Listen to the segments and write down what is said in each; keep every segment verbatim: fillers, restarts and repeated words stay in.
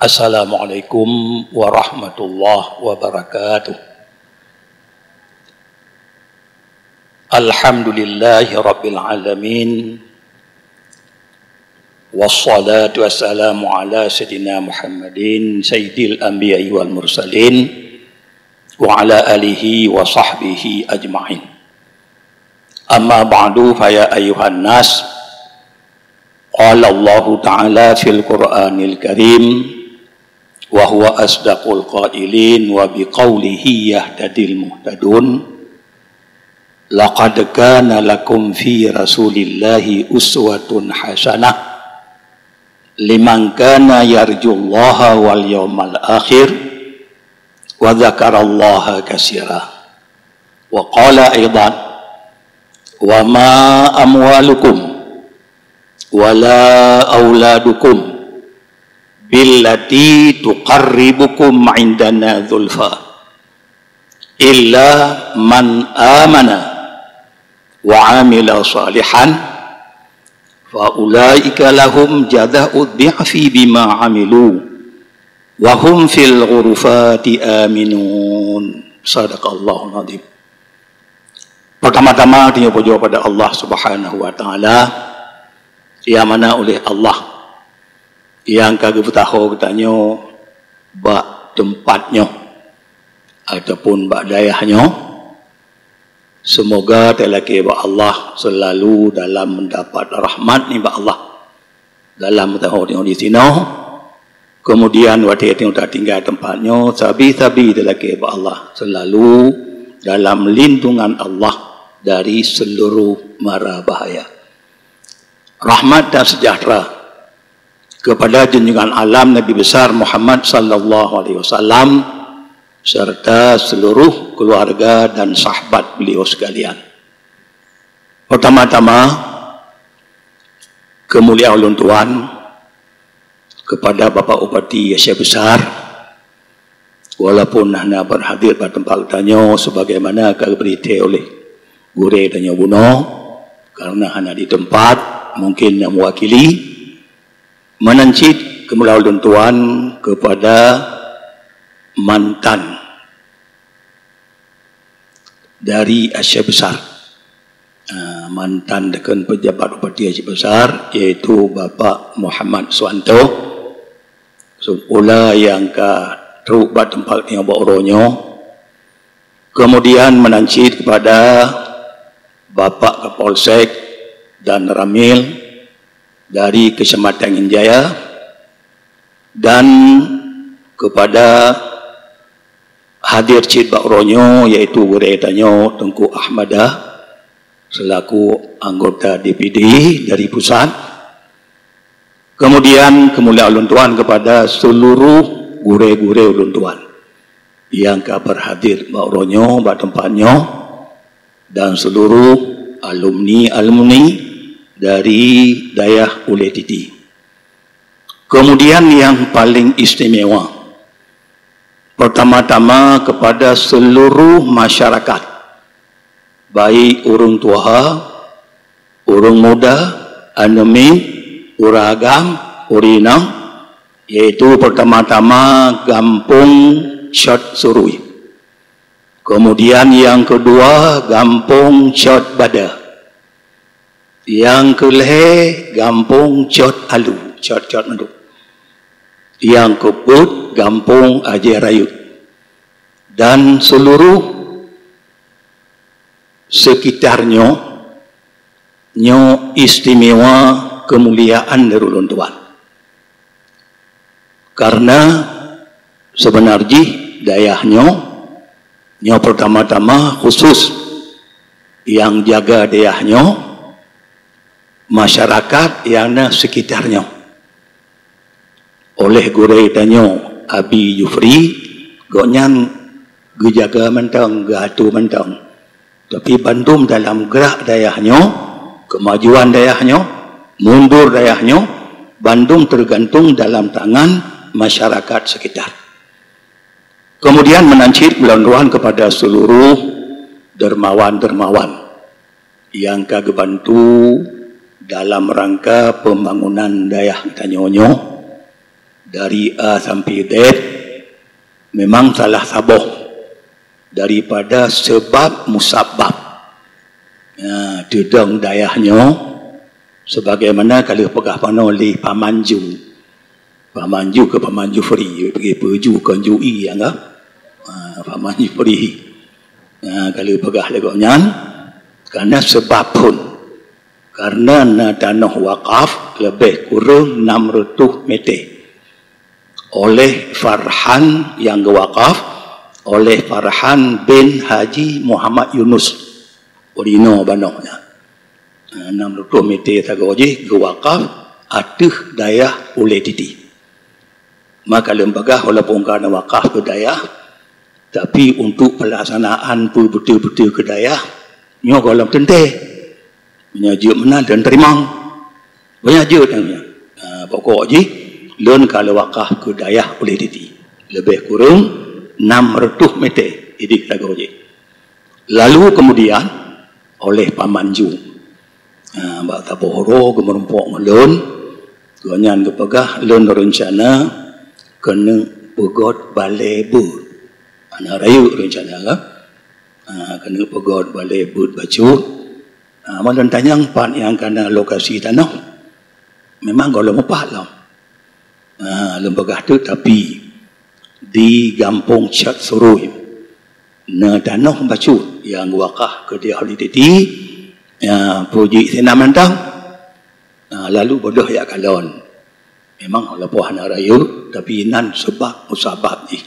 Assalamualaikum warahmatullahi wabarakatuh. Alhamdulillahi rabbil alamin. Wassalatu wassalamu ala sayyidina Muhammadin sayyidil anbiya'i wal mursalin wa ala alihi wa sahbihi ajma'in. Amma ba'du, fa ya ayyuhan nas, qala Allahu ta'ala fil Qur'anil Karim, wa huwa asdaqul qailin, wa biqaulihi yahtadil muhtadun. Laqad kana lakum fi Rasulillahi uswatun hasanah liman kana yarjullaha wal yaumal akhir wa dzakarallaha katsira. Wa qala aidan, wa ma amwalukum wa la auladukum billati tuqarribukum indana zulfa illa man amana wa amila salihan fa ulaika lahum jazaa'u dhi'fi bima amilu wa hum fil ghurufati aminun. Sadaqallahul azim. Pertama-tama, tanyoe pujoe pada Allah Subhanahu wa Taala, nyang mana uléh Allah nyang ka geupeusaho geutanyoe bak teumpat nyoe ataupun bak dayah nyoe. Seumoga talakée bak Allah seulalu dalam meudapat rahmat nibak Allah dalam meusaho tanyoe disinoe. Keumudian watée tanyoe tatinggai teumpat nyoe, sabe-sabe talakée bak Allah seulalu dalam lindungan Allah dari seuluruh mara bahaya. Rahmat dan seujahteura keupada junjungan alam Nabi Besar Muhammad sallallahu alaihi wasallam serta seuluruh keuluwarga dan sahabat beliau sekalian. Peurtama-tama, keumuliaan ulôn tuan keupada Bapak Bupati Aceh Besar, walaupun hana beurhadir bak teumpat geutanyoe sebagaimana ka geubri tée oleh gurée tanyoe bunoe, karena hana di teumpat, mungkin nyang meuwakili. Meunan cit keumuliaan ulôn tuan keupada mantan dari Aceh Besar, ah, mantan deukon peujabat Bupati Aceh Besar, yaitu Bapak Muhammad Suwanto, seupula nyang ka trok bak teumpat nyoe bak uroe nyoe. Keumudian meunan cit keupada Bapak Kapolsek dan Ramil dari Keucamatan Injaya, dan keupada hadir cit bak uroe nyoe, yaitu gurée tanyoe Teungku Ahmada, seulaku anggota D P D dari pusat. Keumudian keumuliaan ulôn tuan keupada seuluruh gurée-gurée ulôn tuan nyang ka beurhadir bak uroe nyoe bak teumpat nyoe, dan seuluruh alumni-alumni dari dayah Ulée Titi. Keumudian nyang paleng istimewa, peurtama-tama keupada seuluruh masyarakat, baik ureuëng tuha, ureuëng muda, aneuk miet, ureuëng agam, ureuëng inong, yaitu peurtama-tama Gampông Cot Surui. Keumudian nyang keudua, Gampông Cot Bada. Nyang keulhée, Gampông Cot Alu, cot-cot mandum. Nyang keupeuet, Gampông Ajai Rayeuk. Dan seuluruh seukitar nyoe, nyoe istimewa keumuliaan dari ulôn tuan. Karena seubeuna jih dayah nyoe, nyoe peurtama-tama khusus nyang jaga dayah nyoe, masyarakat nyang na seukitar nyoe. Oleh gurée tanyoe Abi Yufri, gobnyan geujaga mantong, geuatoe mantong. Tapi bandum dalam grak dayah nyoe, keumajuan dayah nyoe, mundur dayah nyoe, bandum teugantung dalam tangan masyarakat seukitar. Keumudian meunan cit ulôn tuan keupada seuluruh deurmawan-deurmawan nyang ka geubantu dalam rangka peumbangunan dayah tanyoe nyoe. dari A sampai Z, memang salah saboh daripada sebab musabab. Ya, teudong dayah nyoe, sebagaimana ka lheueh peugah panoe lé Paman Ju. Paman Ju keu Paman Jufri, pergi peuju kon Ju I, ya enggak? Ha, Paman Jufri. Ha, ka lheueh peugah lé gobnyan, karena sebab phon. Karena na tanoh wakaf lebih kurang enam ratus meter. Oleh Farhan nyang geuwakaf, oleh Farhan bin Haji Muhammad Yunus. Urinoe banoh nyan. Ha, enam ratus meter sagoe jih geuwakaf ateueh dayah Ulée Titi. Maka lôn peugah, walaupun ka na wakaf keu dayah, tapi untuk pelaksanaan peue beutôi-beutôi keu dayah, nyoe gohlom teuntée. Meunyoe jeuet meunan, lôn teurimong. Meunyoe jeuet, ha, pokok jih, lôn ka lôn wakaf keu dayah Ulée Titi. Lebih kurang enam ratus meter idéh sagoe jih. Lalu kemudian oleh Paman Ju. Ha, bak saboh uroe geumeurumpok ngon lôn, gobnyan geupeugah lôn reuncana keuneuk peugöt balée beuet. Hana rayeuk reuncana kan? Ha, keuneuk peugöt balée beuet bacut. Ha, meunyoe lôn tanyong pat nyang ka na lokasi tanoh, memang gohlom mupat lom. Ha, lôn peugah teuk, tapi di Gampông Cot Surui na tanoh bacut nyang geuwakaf keu dayah Ulée Titi, ya, puji sinan mantong. Ha, lalu beudôh jak kalon. Memang walaupun hana rayeuk, tapi nan sebab musabab jih.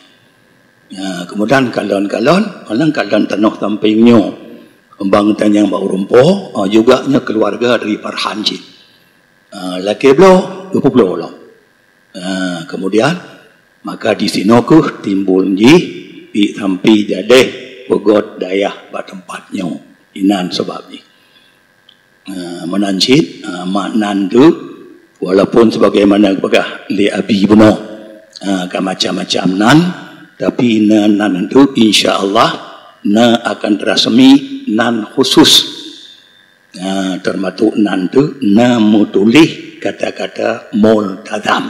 Ya, kemudian kalon-kalon, malah kalon tanoh sampéng nyoe. Keumbang tanyong bak ureuëng po, ha, juga nyoe keluarga dari Farhan cit. Ha, lakée bloe, dua puluh bloe lom. Ha, kemudian, maka di sinoe kheueh timbul jih, di sampi jadeh peugöt dayah bak teumpat nyoe. Inan sabab jih. Ha, meunan cit, ha, makna teuk, walaupun sebagaimana geupeugah lé Abi bunoe, ha, ka macam-macam nan, tapi nan, nan teuk, insya Allah, na akan teurasmi nan khusus. Ha, teumasok nan teuk na meutuléh kata-kata multazam.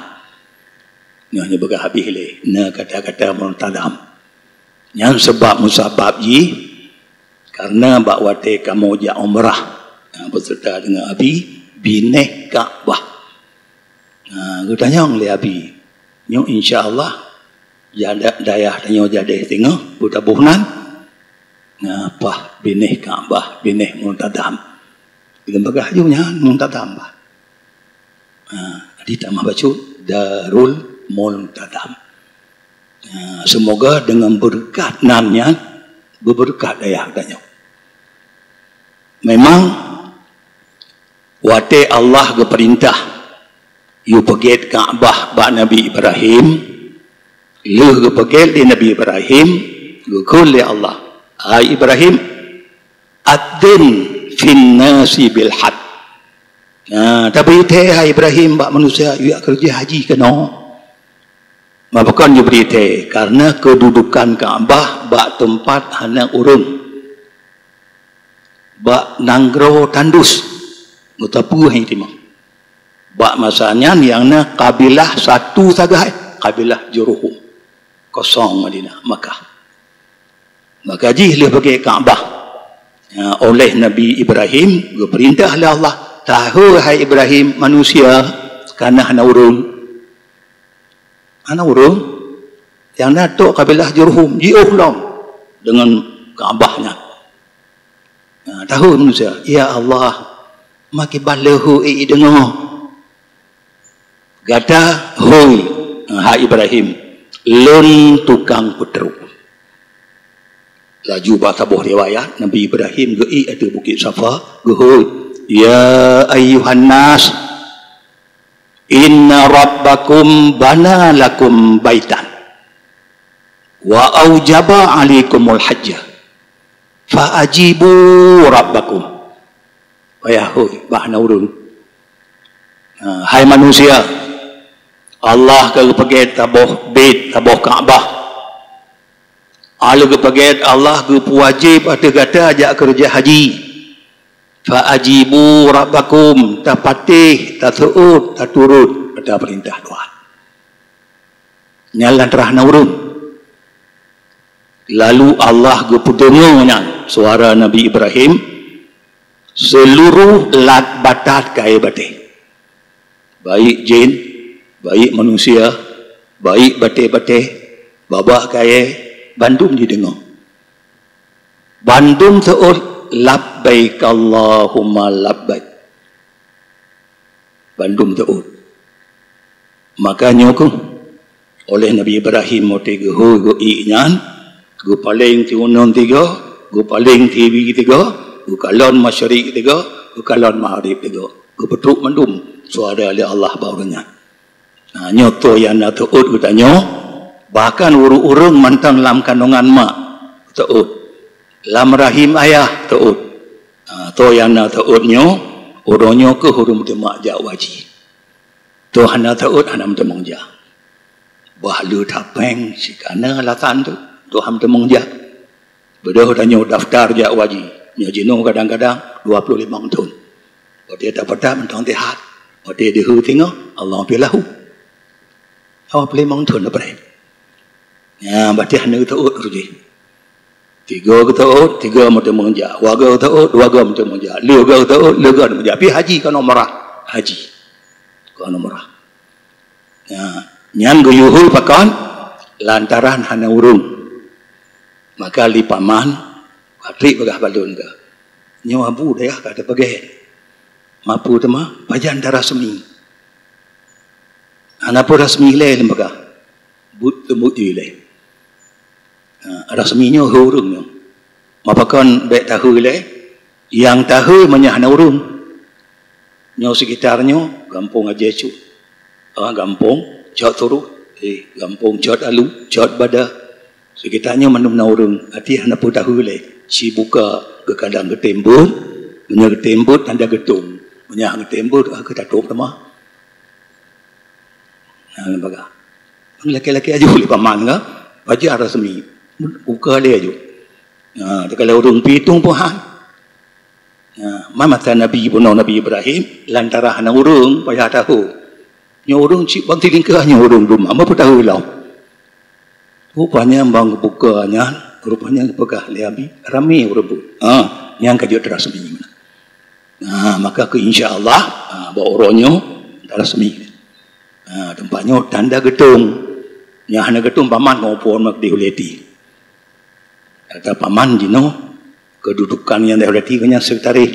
Nyoe hana peugah habéh lé, na kata-kata multazam. Nyan sabab musabab jih, karena bak watée kamoe jak umrah, ha, beserta dengan Abi, binéh Ka'bah. Ha, geutanyong lé Abi, "Nyoe insya Allah, jada-, dayah tanyoe jadeh singoh, peue taboh nan?" "Na, paih binéh Ka'bah, binéh multazam." Lôn peugah ju nyan multazam bah. Ha, jadi tamah bacut Darul Multazam. Ha, semoga dengan beureukat nan nyan, beubeureukat dayah tanyoe. Memang watée Allah geupeurintah yue peugét Ka'bah bak Nabi Ibrahim, lheueh geupeugét lé Nabi Ibrahim, geukheun lé Allah, "Hai Ibrahim, adzin fin nasi bil hajj." Nah, tabri thée hai Ibrahim bak manusia, "Yue jak keureuja haji keunoe." Mabukon jibri thée, karena keududukan Ka'bah bak teumpat hana ureuëng. Bak nanggroe tandus, meuteupeu hai timang. Bak masa nyan nyang na kabilah satu sagai, kabilah Jurhum. Kosong Madinah, Makkah. Maka jih lheueh peugét Ka'bah, ya, oleh Nabi Ibrahim, geupeurintah lé Allah, "Tahôi hai Ibrahim, manusia, kana hana ureuëng." Hana ureuëng, nyang na tok kabilah Jurhum, jiôh lom deungon Ka'bah nyan. Ha, tahôi manusia, "Ya Allah, makiban leuhô i deungoe." "Gata hôi, hai Ibrahim, lôn tukang peutrok." Laju bak saboh riwayat, Nabi Ibrahim geuék ateueh Bukét Safa, geuhôi, "Ya ayyuhan nas, inna rabbakum bana lakum baitan, wa aujaba alaikumul hajja, fa ajibu rabbakum." Payah hôi, bah na ureuëng. Ha, hai manusia, Allah ka geupeugét saboh bét, saboh Ka'bah. Lheueh geupeugét Allah geupeuwajéb ateueh gata jak keureuja haji. "Fa ajibu rabbakum," tapatéh, taseuôt, taturot ata peurintah Tuhan. Nyan lantaran na ureuëng. Lalu Allah geupeudeungoe nyan suara Nabi Ibrahim, seluruh lat batat kayée batée. Baik jin, baik manusia, baik batée-batée, babah kayée, bandum jideungoe. Bandum teuôt, "Labbaik Allahumma labbaik." Bandum teuôt. Maka nyoe keuh, oleh Nabi Ibrahim watée geuhôi geuiek nyan, geupaleng tiunong tiga, geupaleng tiwi tiga, geukalon masyrik tiga, geukalon maghrib tiga, geupeutrok mandum suara lé Allah bak ureuëng nyan. Nah, nyoe toh nyang na teuôt geutanyoe, bahkan ureuëng-ureuëng mantong lam kandongan mak teuôt, lam rahim ayah teuôt. Nah, toh nyang na teuôt nyoe, uroe nyoe keuh ureuëng meuteumé jak u haji. Toh hana teuôt, hana meuteumé jak. Bah le tapeng sikana alasan tu, toh hana meuteumé jak. Beudôh tanyoe daftar jak u haji, nyoe jinoe kadang-kadang dua puluh limong thon. Watée tapeugah mantong teuhat, watée deuhô singoh, Allah pi lahu. Dua puluh limong thon leubeh. Nyan, bah teuh hana geuteuôt rujih. Tiga geuteuôt, tiga meuteumé jak. Dua geuteuôt, dua meuteumé jak. Lhée geuteuôt, lhée meuteumé jak. Pi haji kon umrah. Haji. Kon umrah. Nah, nyan geuyue pakon? Lantaran hana ureuëng. Maka lé paman, Patrik peugah bak lôn ka. Nyoe Abu dayah ka teupeugét. Mapu teuma, pajan tarasmi. Hana peue rasmi ilée lôn peugah. Buet teumut ilée. Ha, rasmi nyoe ureuëng nyoe. Mapakon bék tahôi lé, nyang tahôi meunyoe hana ureuëng. Nyoe sekitar nyoe, gampông Ajee Cut. Ah, gampông Cot Turoh, eh, gampông Cot Alu, Cot Bada. Sekitar nyoe mandum na ureuëng, arti hana peue tahôi lé. Sibuka geukadang geutém buet, meunyoe geutém buet tanda geutông. Meunyoe hana geutém buet, ah, geutatôb teuma. Ha, lembaga. Laki-laki aju lé paman ka, pajan rasmi. Buka lé aju. Ha, takalon ureuëng pitung peuhan. Ha, ma masa Nabi bunoe Nabi Ibrahim, lantaran hana ureuëng payah tahôi. Nyoe ureuëng cit bang tilingka nyoe ureuëng dum, hana peue tahôi lom. Rupanya bang buka nyan, rupanya peugah lé Abi, ramé ureuëng buet. Ha, nyang ka jeuet rasmi. Nah, maka keu insya Allah, ah, bak uroe nyoe, dah rasmi. Ah, teumpat nyoe tanda geutông. Nyang hana geutông paman ngon phon mak di uleti. Kata paman jinoe, kedudukan nyang di uleti keu nyang sekretaris.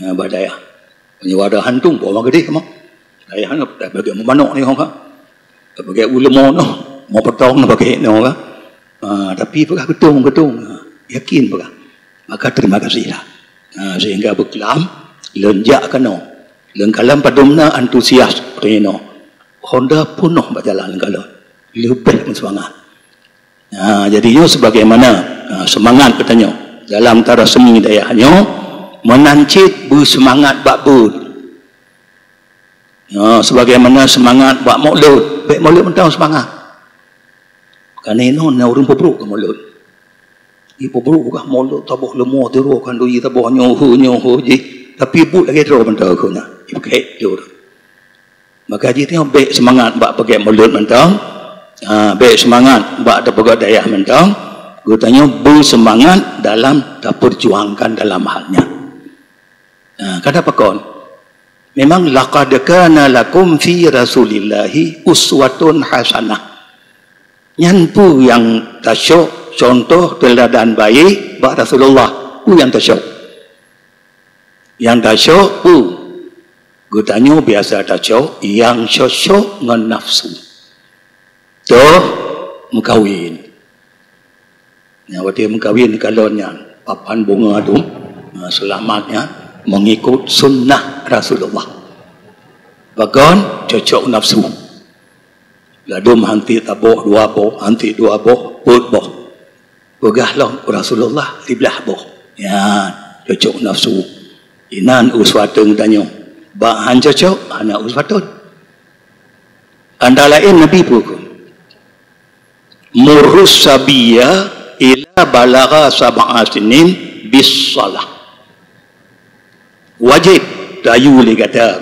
Nah, bak dayah. Meunyoe ada hantu, bawa geudeh mah. Dayah nyoe, dah bagi manok ni, hong ka. Dah bagi ulama noh, mau potong noh bagi noh ka. Ah, tapi peugah geutông, geutông. Ah, yakin peugah. Maka terima kasihlah. Ha, sehingga beukelam, lôn jak keunoe. Lôn kalon padum na antusias keunoe. Honda peunoh bak jalan lôn kalon. Leubeh meuseumangat. Ha, jadi nyoe sebagaimana, ha, seumangat geutanyoe dalam tarasmi dayah nyoe, meunan cit beuseumangat bak buet. Ha, sebagaimana seumangat bak Maulud, bék Maulud mantong seumangat. Karena inoe na ureuëng peubrok keu Maulud. Ipeubrok kah Maulud, taboh leumo tiroe kan dui taboh nyoe, nyoe jih. Tapi buet lagée droe mantong keu na. Ipeukék jur. Maka jih nyoe bék seumangat bak peugét Maulud mantong. Ha, bék seumangat bak teupeugét dayah mantong. Geutanyoe beuseumangat dalam tapeujuangkan dalam hal nyan. Ha, kada pakon. Memang laqad kana lakum fi Rasulillahi uswatun hasanah. Nyan peue nyang tasyok contoh teuladan baik bak Rasulullah? Peue nyang tasyok? Nyang tasyok peue? Geutanyoe biasa tasyok nyang cocok ngon nafsu. Toh meukawen. Nyang watée meukawen kalon nyan, papan bunga tu, ha, seulamat nyan mengikut sunnah Rasulullah. Pakon? Cocok nafsu. Ladum hanti taboh dua boh, hanti dua boh, peuet boh. Peugah lom Rasulullah siblaih boh. Nyan, cocok nafsu. Inan uswatun tanyoe. Bak han cocok, hana uswatun. Antara laén Nabi peugah, "Murus sabiya ila balagha sab'a sinin bis salah." Wajéb tayue lé gata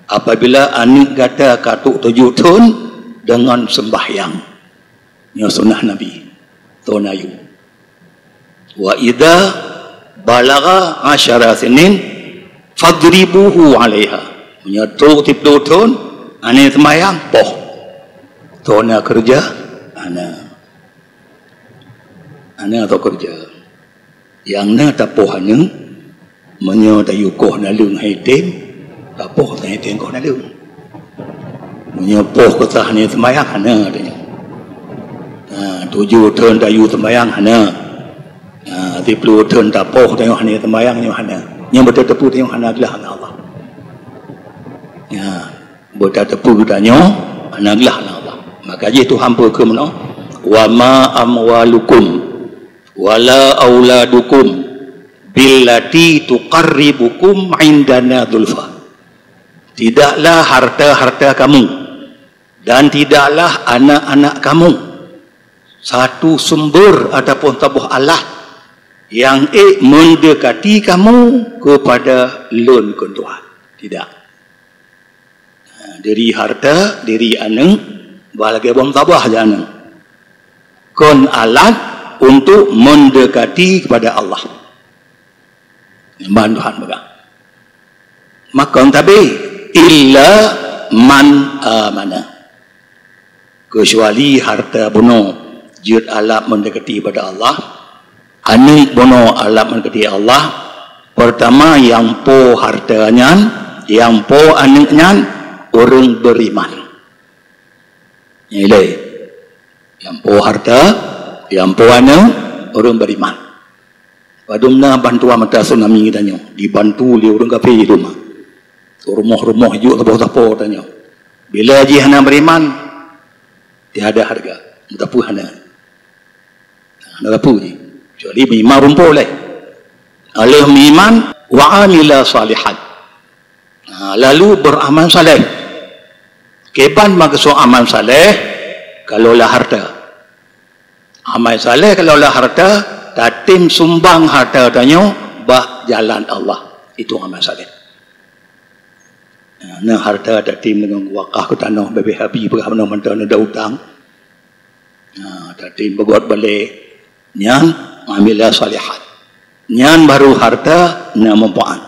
apabila aneuëk gata ka trok tujoh thon, deungon seumbahyang. Nyoe sunnah Nabi. Thon ayue. Wa idza balagha asyara sinin fadribuhu 'alaiha. Meunyoe trok siplôh thon, hana seumbahyang, poh. Thon na keureuja, hana. Hana thon keureuja. Nyang na tapoh aneuk, meunyoe tayue koh naleueng han tem, tapoh han tem koh naleueng. Meunyoe poh keusah hana seumbahyang, hana tanyoe. Ha, tujoh thon tayue seumbahyang, hana. Ha, siplôh thon tapoh tanyoe hana seumbahyang, nyoe hana. Nyang beuteupeue tanyoe hana glah ngon Allah. Ya, beuteupeue tanyoe hana glah ngon Allah. Maka jih Tuhan peukheun meunoe, "Wa ma amwalukum wala auladukum billati tuqarribukum indana zulfa." Tidaklah harta-harta kamu dan tidaklah anak-anak kamu satu sumber ataupun saboh alat nyang ék mendekati kamu kepada Lôn keu Tuhan. Tidak. Ha, diri harta, diri aneuk, bah lagée bom tabah aneuk. Kon alat untuk mendekati kepada Allah. Ban Tuhan peugah. Makon tabi, illa man amana. Keucuali harta bunoe jeuet alat mendekati pada Allah, aneuk bunoe alat mendekati Allah. Pertama, nyang po harta nyan, nyang po aneuk nyan, ureuëng beriman. Nilai. Nyang po harta, nyang po aneuk, ureuëng beriman. Padum na bantuan mata tsunami tanyoe, dibantu lé ureuëng kafé di rumah. Rumoh-rumoh jok sapo-sapo tanyoe. Bila jih hana beriman, tiada harga. Meuteupeu hana. Hana teupeu jih. Kecuali meuiman rumpok lé. Aleuh meuiman, wa amila salihan. Ha, lalu beramal saleh. Kiban maksud amal saleh, kalaulah harta. Amal saleh kalaulah harta, tatem sumbang harta tanyoe bak jalan Allah. Itu amal saleh. Ha, na harta tatem deungon wakaf keu tanoh, bebeh abi peugah meunoe mantong na utang. Ha, tatem beugot balée, nyan amila salihan. Nyan baru harta na manfaat.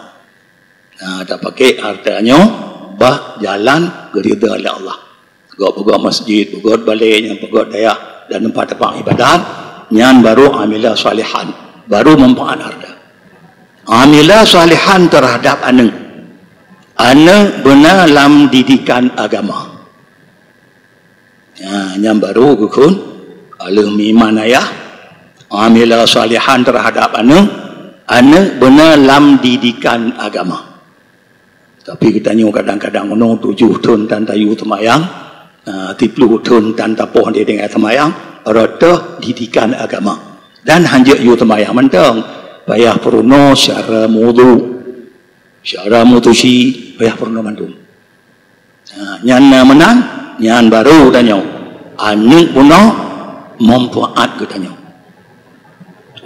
Ha, tapaké harta nyoe bak jalan geuridha lé Allah. Beugot-beugot masjid, beugot balée nyang beugot dayah dan teumpat-teumpat ibadat, nyan baru amila salihan, baru manfaat harta. Amila salihan terhadap aneuk. Aneuk beuna lam didikan agama. Ya, nyan baru geukheun, aleuh meuiman ayah, amila salihan terhadap aneuk, aneuk beuna lam didikan agama. Tapi geutanyoe kadang-kadang unoe tujoh thon tan tayue seumayang, ah, siplôh thon tan tapoh di tinggai seumayang, rot teuh didikan agama. Dan hanjeuet yue seumayang mantong, payah peurunoe syara mudhu, syara mutusi, payah peurunoe mandum. Ha, nyan na meunan, nyan baru tanyoe. Aneuk bunoe manfaat geutanyoe.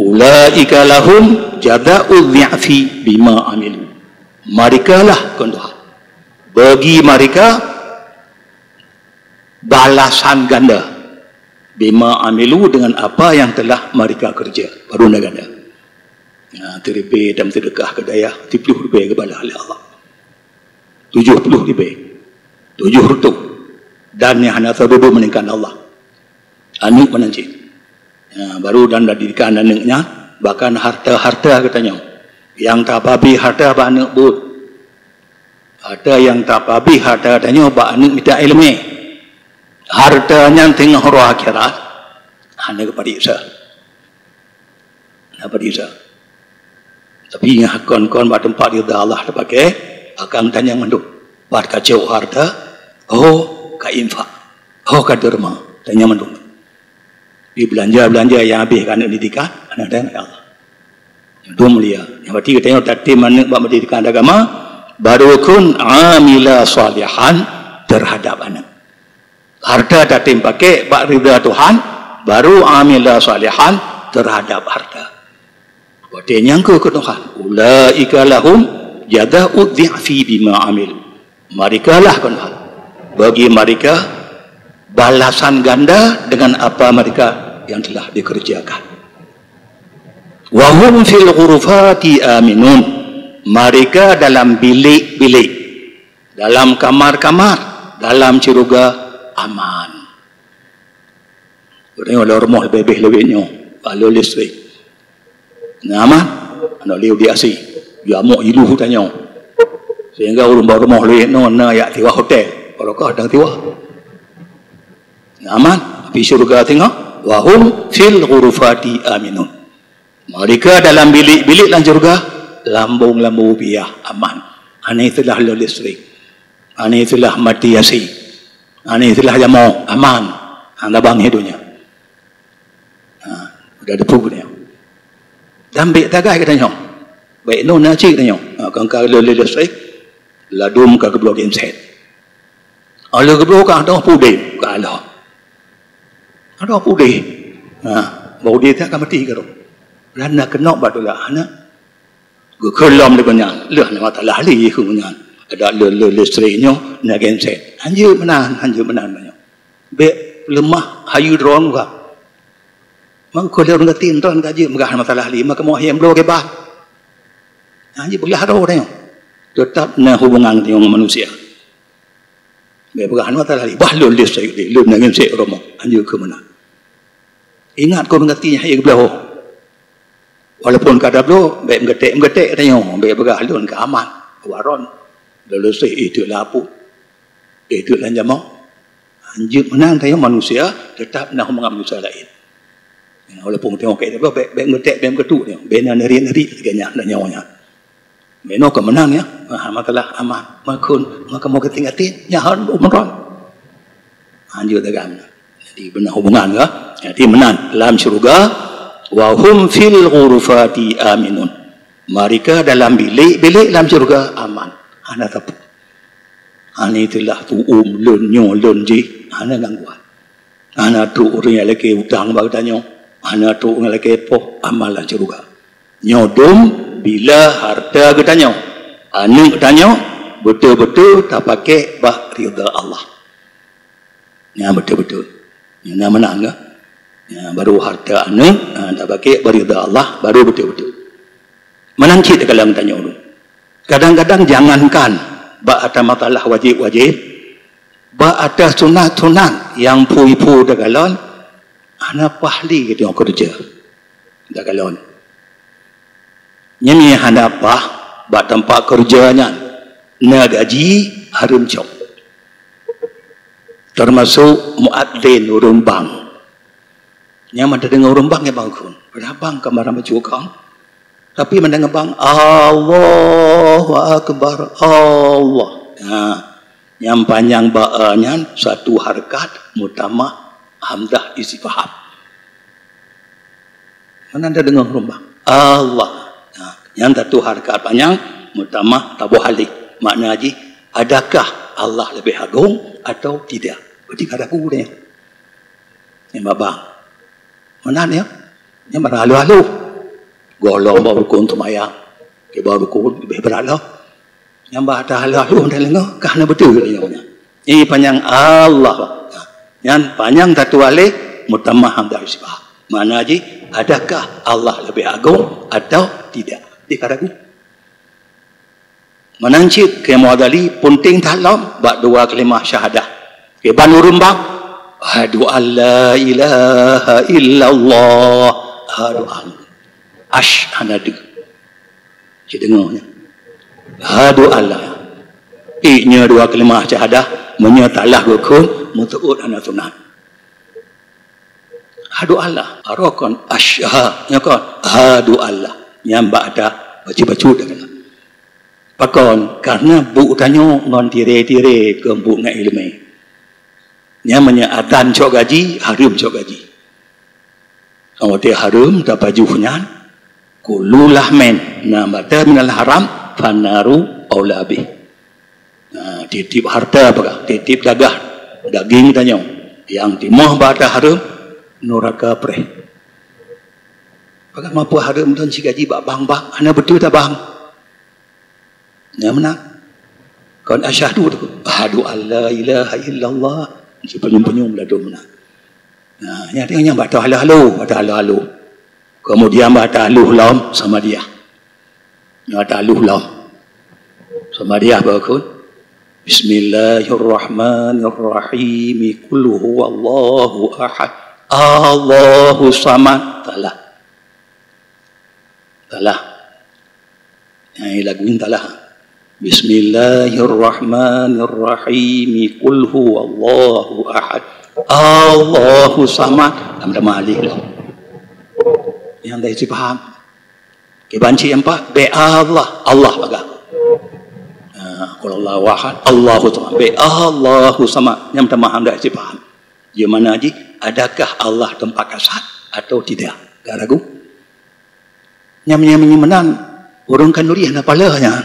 Ulaika lahum jazaa'u dhi'fi bima amilu. Merekalah, kheun Tuhan, bagi mereka balasan ganda. Bima amilu, dengan apa yang telah mereka kerja. Baru na ganda. Ha, teuribée dan seudeukah keu dayah, siplôh ribée geubalah lé Allah. Tujoh ploh ribée. Tujoh reutôh. Dan nyang hana teududoe melainkan Allah. Aneuk meunan cit. Ha, baru dan didikan aneuk nyan, bahkan harta-harta geutanyoe. Nyang tapabri harta bak aneuk buet. Harta nyang tapabri harta tanyoe bak aneuk mita iéleumé. Harta nyan teungoh uroe akhirat, hana geupareksa. Hana pareksa. Tapi nyang kon-kon bak teumpat ridha Allah tapaké, akan tanyong mandum. Pat kacok harta, oh ka infak, oh ka derma, tanyong mandum. Di beulanja-beulanja nyang habéh keu aneuk didikan, aneuk tanyong ya Allah. Nyoe mulia. Nyang berarti geutanyoe tatem aneuk bak pendidikan agama, baru kheun amila salihan terhadap aneuk. Harta tatem paké bak ridha Tuhan, baru amila salihan terhadap harta. Watée nyang keu keu Tuhan, ulaika lahum jazaa'u dhi'fi bima amilu. Merekalah, kheun Tuhan, bagi mereka balasan ganda dengan apa mereka yang telah dikerjakan. Wa hum fil ghurufati aminun. Mereka dalam bilik-bilik, dalam kamar-kamar, dalam syurga aman. Ureueng lôn rumoh leubeh-leubeh nyoe, bak lôn listrik. Na aman, aneuk liu di asi, jamok iluh tanyoe. Sehingga ureueng bak rumoh lôn nyoe na jak siwa hotel, barokah dan siwa. Na aman, tapi syurga singoh, wa hum fil ghurufati aminun. Mereka dalam bilik-bilik lam syurga, lambung-lambung biah, aman. Hana istilah lôn listrik. Hana istilah mati asi. Hana istilah jamok, aman. Hana bang donya. Ha, udah depu dia. Dan bèk tagai geutanyoe. Bèk nyoe na cit geutanyoe. Ha, kan ka lôn listrik, ladôm ka geubloe genset. Óh lheueh geubloe ka dong pudeh, ka Allah. Ka dong pudeh. Ha, bak udeb that ka mati keudroe. Dan na keunong bak tulak aneuk. Geukheun lom lé nyan. Lheueh na mata lahli keu nyan. Ada le, le, listrik nyoe, na genset. Hanjeuet meunan, hanjeuet meunan nyoe. Bèk leumah hayeue droe ka. Mangko lé ureueng geutim droe ka jeuet meugah mata lahli, maka moh hem bloe keubat. Hanjeuet beugah droe nyoe. Teutap na hubungan nyoe ngon manusia. Bèk peugah hana masalah lé. Bah lôn lé sek lé, lôn nangin sek rumoh. Hanjeuet keu meunan. Ingat keu meungerti nyang hai geubloe. Walaupun ka tabloe, bèk meugetek-meugetek tanyoe, bèk peugah lôn ka aman. Waron. Lôn leuséh, eh, teuk lapuk. Eh, teuk lam jamok. Hanjeuet meunan tanyoe manusia, teutap na hubungan manusia laén. Ya, walaupun tanyoe ka tabloe, bèk, bèk meugetek, bèk meugetuk tanyoe. Bèk na neuri-neuri lagèe nyan tanyoe nyan. Meunoe keu meunan, ya. Ah, makalah aman. Makon, maka mau ketinggatin. Nyan umron. Hanjeuet dagang. Jadi, beuna hubungan, ya. Jadi, meunan. Lam syurga, wa hum fil ghurufati aminun. Mereka dalam bilik-bilik lam syurga aman. Hana teupeu. Hana itulah tu'um, lôn nyoe, lôn jih. Hana gangguan. Hana trok ureueng nyang lakèe utang bak geutanyoe, hana trok ureueng nyang lakèe poh amalan syeuruga. Nyoe dum bila hareuta geutanyoe, aneuk tanyoe beutôi-beutôi tapaké bak ridha Allah. Nyan beutôi-beutôi. Nyan na meunan ka. Nyan baru hareuta aneuk, ha, tapaké bak ridha Allah, baru beutôi-beutôi. Meunan cit dalam tanyoe dum. Kadang-kadang jangankan bak ata masalah wajéb-wajéb, bak ata sunat-sunat nyang phui-phui takalon, hana paih lé geutanyoe keureuja takalon. Nyan nyang hana paih bak teumpat keureuja nyan, na gaji hareuem cok. Teumasok muadzin ureueng bank. Nyan mantong deungoe ureueng bank nyang bangun. Padahai bank ka barang bacut kong. Tapi mantong deungoe bank, "Allahu Akbar, Allah." Nah, nyang panyang ba a nyan satu hareukat mutamah hamzah istifham. Mantong deungoe ureueng bank, "Allah." Nah, nyan satu hareukat panyang mutamah taboh alif. Makna jih, adakah Allah lebih agung atau tidak? Berarti ka ragu dia. Nyang babang. Meunan ya. Nyang barang aloh-aloh. Gohlom bak rukon seumayang. Di bawah rukon leubeh brat lom. Nyang bah aloh-aloh dan lengoh, ka hana beutôi lé nyoe nyan. Ini panyang Allah. Nyan panyang satu alif, mutamah hamzah istifham. Makna jih, adakah Allah lebih agung atau tidak? Di ka ragu. Meunan cit keu Muazzali, peunteng that lom bak dua kalimah syahadah. Keu ban ureueng bank, "Asyhadu an la ilaha illallah." Asyhadu an. Ash hana deuh. Cit deungoe nyan. "Asyhadu an la." Ih, nyoe dua kalimah syahadah, meunyoe salah geukheun, meuseuôt hana sunat. "Asyhadu an la." Aroh kon asyha, nyoe kon asyhadu an la. Nyan bak ata bacut-bacut deungon. Pakon? Karena buet tanyoe ngon tiré-tiré keu buet ngon ileumèe. Nyan meunyoe adzan cok gaji, hareuem cok gaji. Watèe hareuem tapajoh nyan, kullu lahmin nabata minal haram fannaru aula bih. Nah, tiep-tiep hareuta peugah, tiep-tiep dagah daging tanyoe nyang timoh bak ata hareuem, nuraka preh. Peugah, "Meupeue hareuem lôn sigaji bak bank-bank, hana beutôi tabang." Nyan meunan. Kon asyhadu tu, "Asyhadu an la ilaha illallah." Sipeunyum-peunyum ladôm meunan. Nah, nyan teuh nyang bak teuh halo-halo, bak teuh halo-halo. Kemudian bak teuh halo lom, Samadiyah. Nyan bak teuh halo lom. Samadiyah bak kon. Bismillahirrahmanirrahim. Qul huwallahu ahad. Allahu samad. Salah. Salah. Hai lagu ni salah. Bismillahirrahmanirrahim. Qul huwallahu ahad. Allahu samad. Lam tamah alif lah. Nyang dai sipaham. Kiban cit nyang pat, be Allah, Allah paga. Ha, qul huwallahu ahad, Allahu samad. Be Allahu samad. Nyang tamah hana sipaham. Di mana ji, adakah Allah teumpat kasat atau tidak? Ka ragu. Nyam-nyam meunan, ureuëng khanuri hana pala nyan.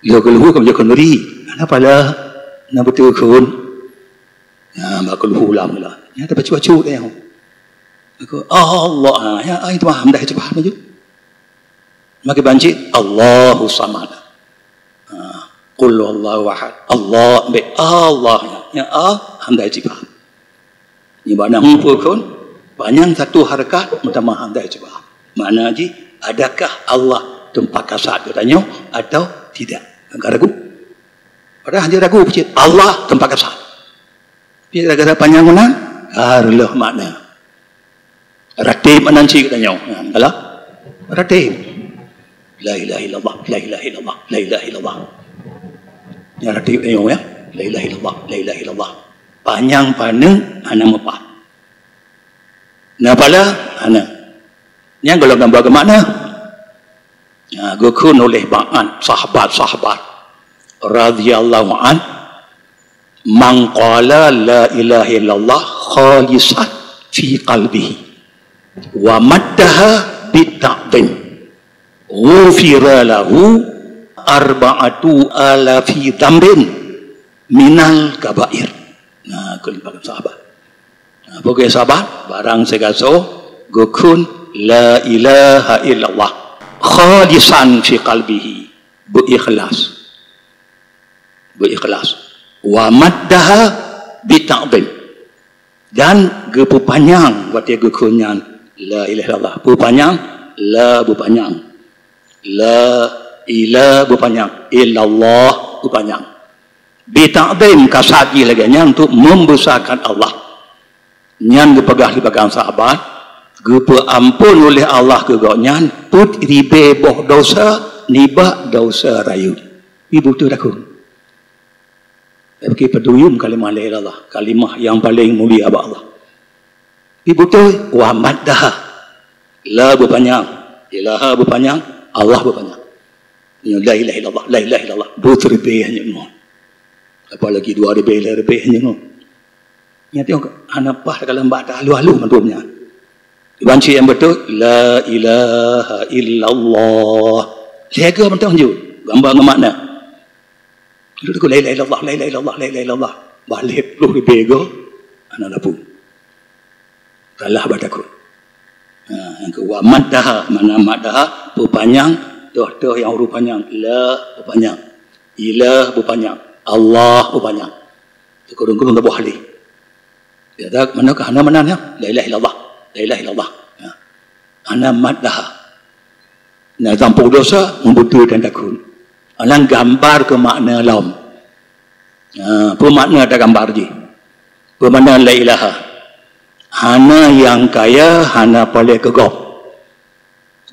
Lheueh geuluhu ka meujeuet khanuri, hana pala, na beutôi kheun. Nah, bak geuluhu lam lah. Nyan tabacut-bacut nyan. Aku, Allah, ah, ya, ai tu paham dah, itu paham laju. Makai bancit, Allahu samad. Ah, qul huwallahu ahad. Allah, be Allah, ya, ya, ah, hamdai cipah. Nibak nahu pukon, panyang satu harakat, meutamah hamdai cipah. Makna jih, adakah Allah teumpat kasat geutanyoe atau tidak? Ka ragu. Padahal hana ragu cit, Allah teumpat kasat. Tapi gara-gara panyang meunan, ka reuloh makna. Ratib meunan cit geutanyoe. Ha, kalau ratib. La ilaha illallah, la ilaha illallah, la ilaha illallah. Ya ratib geutanyoe ya. La ilaha illallah, la ilaha illallah. Panyang paneuk hana meupat. Na pala hana. Nyang golom nambah geumakna. Ya, geukheun oleh ba'an sahabat-sahabat radhiyallahu an, "Man qala la ilaha illallah khalisan fi qalbihi wa maddaha bit ta'zim, ghufira lahu arba'atu alafi dzambin minal kabair." Nah, keulimpah sahabat. Nah, pokok sahabat, barang sigasoe geukheun la ilaha illallah khalisan fi qalbihi, beuikhlas. Beuikhlas. Wa maddaha bita'zim. Dan geupeupanyang watée geukheun nyan la ilaha illallah. Peupanyang, la beupanyang. La ila beupanyang, illallah beupanyang. Bita'zim, kasat jih lagée nyan untuk membesarkan Allah. Nyan geupeugah lé bak sahabat, geupeuamphon oleh Allah keu gobnyan peuet ribée boh desya nibak desya rayeuk. Ibu tu takheun. Tapi peuduyum kalimah la ilaha illallah, kalimah nyang paleng mulia bak Allah. Ibu tu wa maddaha. La beupanyang, ilaha beupanyang, Allah beupanyang. Nyoe la ilaha illallah, la ilaha illallah. Dua ribée hanya nyoe. Apalagi dua ribée, lhée ribée hanya nyoe. Nyan teuh hana paih dalam bak tahlua-hlua mandum nyan. Iban cit nyang beutôi, la ilaha illallah. Lhée geuh mantong jeuet, gambar ngon makna. Dulu la ilaha illallah, la ilaha illallah, la ilaha illallah. Bah lhée ploh ribée geuh, hana lapui. Kalah bak takheun. Ha, nyang keudua, maddaha, makna maddaha, peupanyang, toh-toh nyang huruf panyang, la peupanyang, ilah peupanyang, Allah peupanyang. Teukurung-kurung leubeh lé. Ya, dak, mana ka hana meunan ya? La ilaha illallah. La ilaha illallah. Ya. Hana maddaha. Na sampôh desya, meubeutôi dan takheun. Alang gambar keu makna lom. Ha, peue makna tagambar jih? Peue makna la ilaha? Hana nyang kaya, hana paleng keu gob.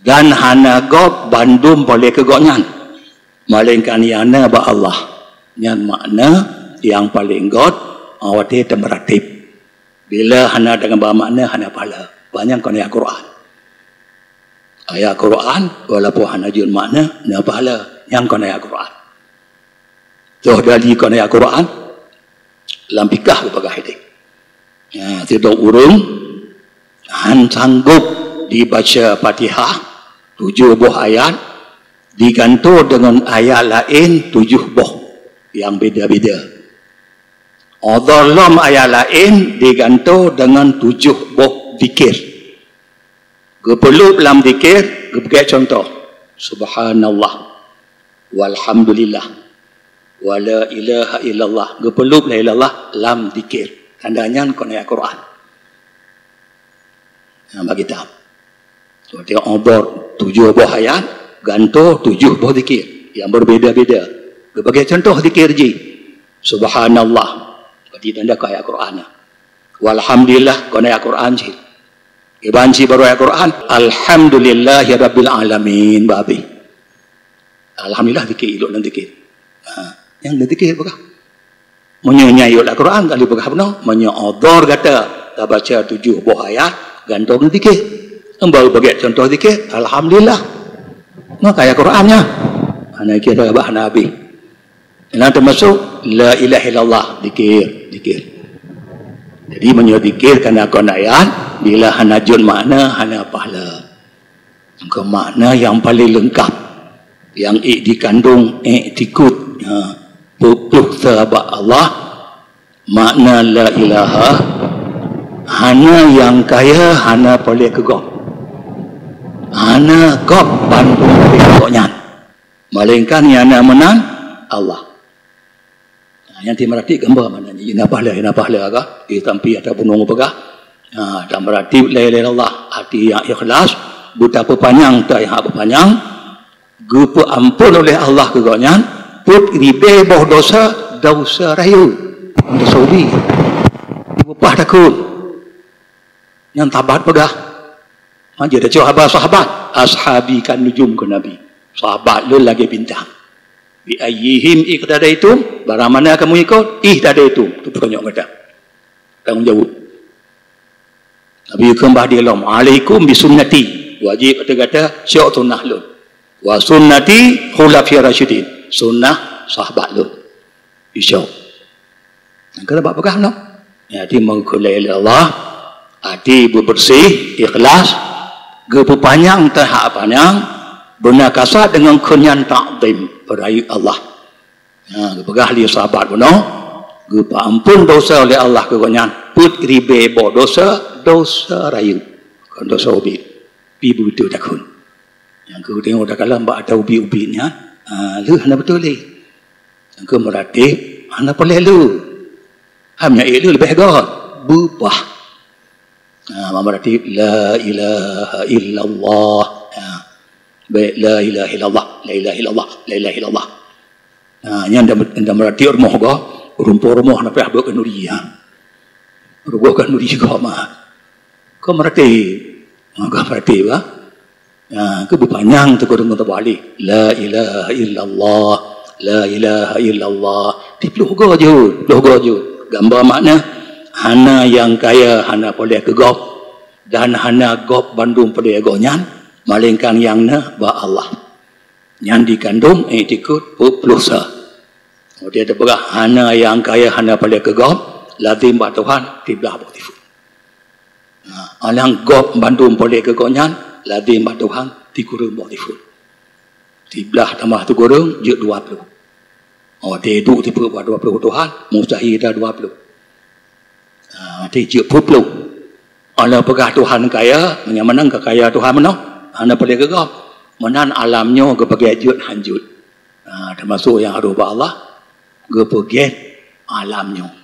Dan hana gob bandum paleng keu gobnyan, melainkan nyang na bak Allah. Nyan makna nyang paleng göt watée tameuratéb. Bila hana tagambar makna, hana pahala. Panyang kon ayat Quran. Ayat Quran, walaupun hana jeuet makna, na pahala. Nyan kon ayat Quran. Toh dali kon ayat Quran, lam pikah geupeugah idéh. Ya, sidroe ureuëng han sanggob dibaca Fatihah tujoh boh ayat, digantoe deungon ayat laén tujoh boh nyang beda-beda. Óh lheueh lom ayat laén digantoe deungon tujoh boh zikir. Geupeuleueb lam zikir, geupeugét cuntoh, Subhanallah, walhamdulillah, Wa la ilaha illallah. Geupeuleueb la ilaha illallah lam zikir. Tanda nyan kon ayat Quran. Nah, bagi tahu. Seperti obor tujuh boh ayat, gantoe tujuh boh zikir yang berbeda-beda. Geubagai contoh zikir jih. Subhanallah. Berarti tanda ke ayat Quran nyan. Walhamdulillah, kon ayat Quran cit. Iban cit baru ayat Quran, alhamdulillahirabbil alamin, bah abéh. Alhamdulillah zikir, ilok nan zikir. Ha, nyang nan zikir peugah. Meunyoe nyan ilok lam Quran, kali peugah bunoe, meunyoe odor gata, tabaca tujuh boh ayat, gantoe nan zikir. Baru bagai contoh zikir, alhamdulillah. Maka ayat Quran nyan. Hana kira bah hana abéh. Nyan teumasuk la ilaha illallah, zikir, zikir. Jadi meunyoe zikir kana kon ayat, bila hana jeuet makna, hana pahala. Maka makna yang paling lengkap, yang ik dikandung iktikad, ha, peuet ploh sa bak Allah, makna la ilaha, hana nyang kaya, hana peureulée keu gob. Hana gob ban peureulée keu gobnyan. Melainkan nyang na meunan Allah. Ha, nyang timeurati gambar makna jih. Ina pahala, ina pahala ka. Eh, tampi ata bunoe peugah. Ha, tameurati la ilaha illallah, hati nyang ikhlas, beutapeupanyang teuh nyang hak peupanyang, geupeuamphon oleh Allah keu gobnyan, peuet ribée boh desya, desya rayeuk, desya ubit. Leupah takot. Nyang sahabat peugah, ha, jeuet teucok haba sahabat, "Ashabi kan nujum," kheun Nabi. Sahabat lôn lagée bintang. "Bi ayyihim iqtadaitum," barang mana kamu ikut, "ihtadaitum," teupeutanyong gata. Tanggung jaweueb. Nabi kheun bah di lom, "Alaikum bi sunnati," wajéb ateueh gata cok sunnah lôn. "Wa sunnati khulafai rasyidin," sunnah sahabat lôn. Insya Allah. Nyang keuneuk bak peugah nyoe. Hati meukeulée lé Allah, hati beubeureuséh, ikhlas, geupeupanyang teuh hak panyang, beuna kasat deungon kheun nyang takzim, peurayeuk Allah. Ha, geupeugah lé sahabat bunoe, geupeuamphon desya oleh Allah keu gobnyan, peuet ribée boh desya, desya rayeuk, kon desya ubit, pi beutôi takheun. Nyang keu teungoh takalon bak ata ubit-ubit nyan, ha, lheueh hana beutôi lé. Nyang keu meuratéb, hana peureulée lé. Ham nyan ék lé leubeh göt, beubah. Ha, meuratéb, la ilaha illallah. Ha. Baik, la ilaha illallah, la ilaha illallah, la ilaha illallah. Ha, nyan dah, dah meuratéb rumoh gob, rumpok rumoh na payah beuet khanuri, ha. Rugoh khanuri gob mah. Kon meuratéb. Ha, kon meuratéb, ha. Ha, keu beupanyang teuk deungon tabalik. La ilaha illallah. La ilaha illallah. Di ploh goe jeuet, ploh goe jeuet. Gambar makna, hana nyang kaya, hana peureulée keu gob, dan hana gob bandum peureulée gobnyan, melainkan nyang na bak Allah. Nyan dikandung iktikad peuet ploh sa. Watée teupeugah hana nyang kaya, hana peureulée keu gob, lazim bak Tuhan siblah boh siphon. Nah, nyang gob bandum peureulée keu gobnyan, lazim bak Tuhan sikureueng boh siphon. Siblah tamah sikureueng jeuet dua ploh. Oh, watée duek sifeuet bak dua ploh Tuhan, mustahil dah dua ploh. Ah, watée jeuet peuet ploh. Alah peugah Tuhan kaya, meunyoe meunan ka kaya Tuhan meunoe, hana peureulée keu gob. Meunan alam nyoe geupeugét jeuet han jeuet. Ah, teumasuk nyang harôh bak Allah, geupeugét alam nyoe.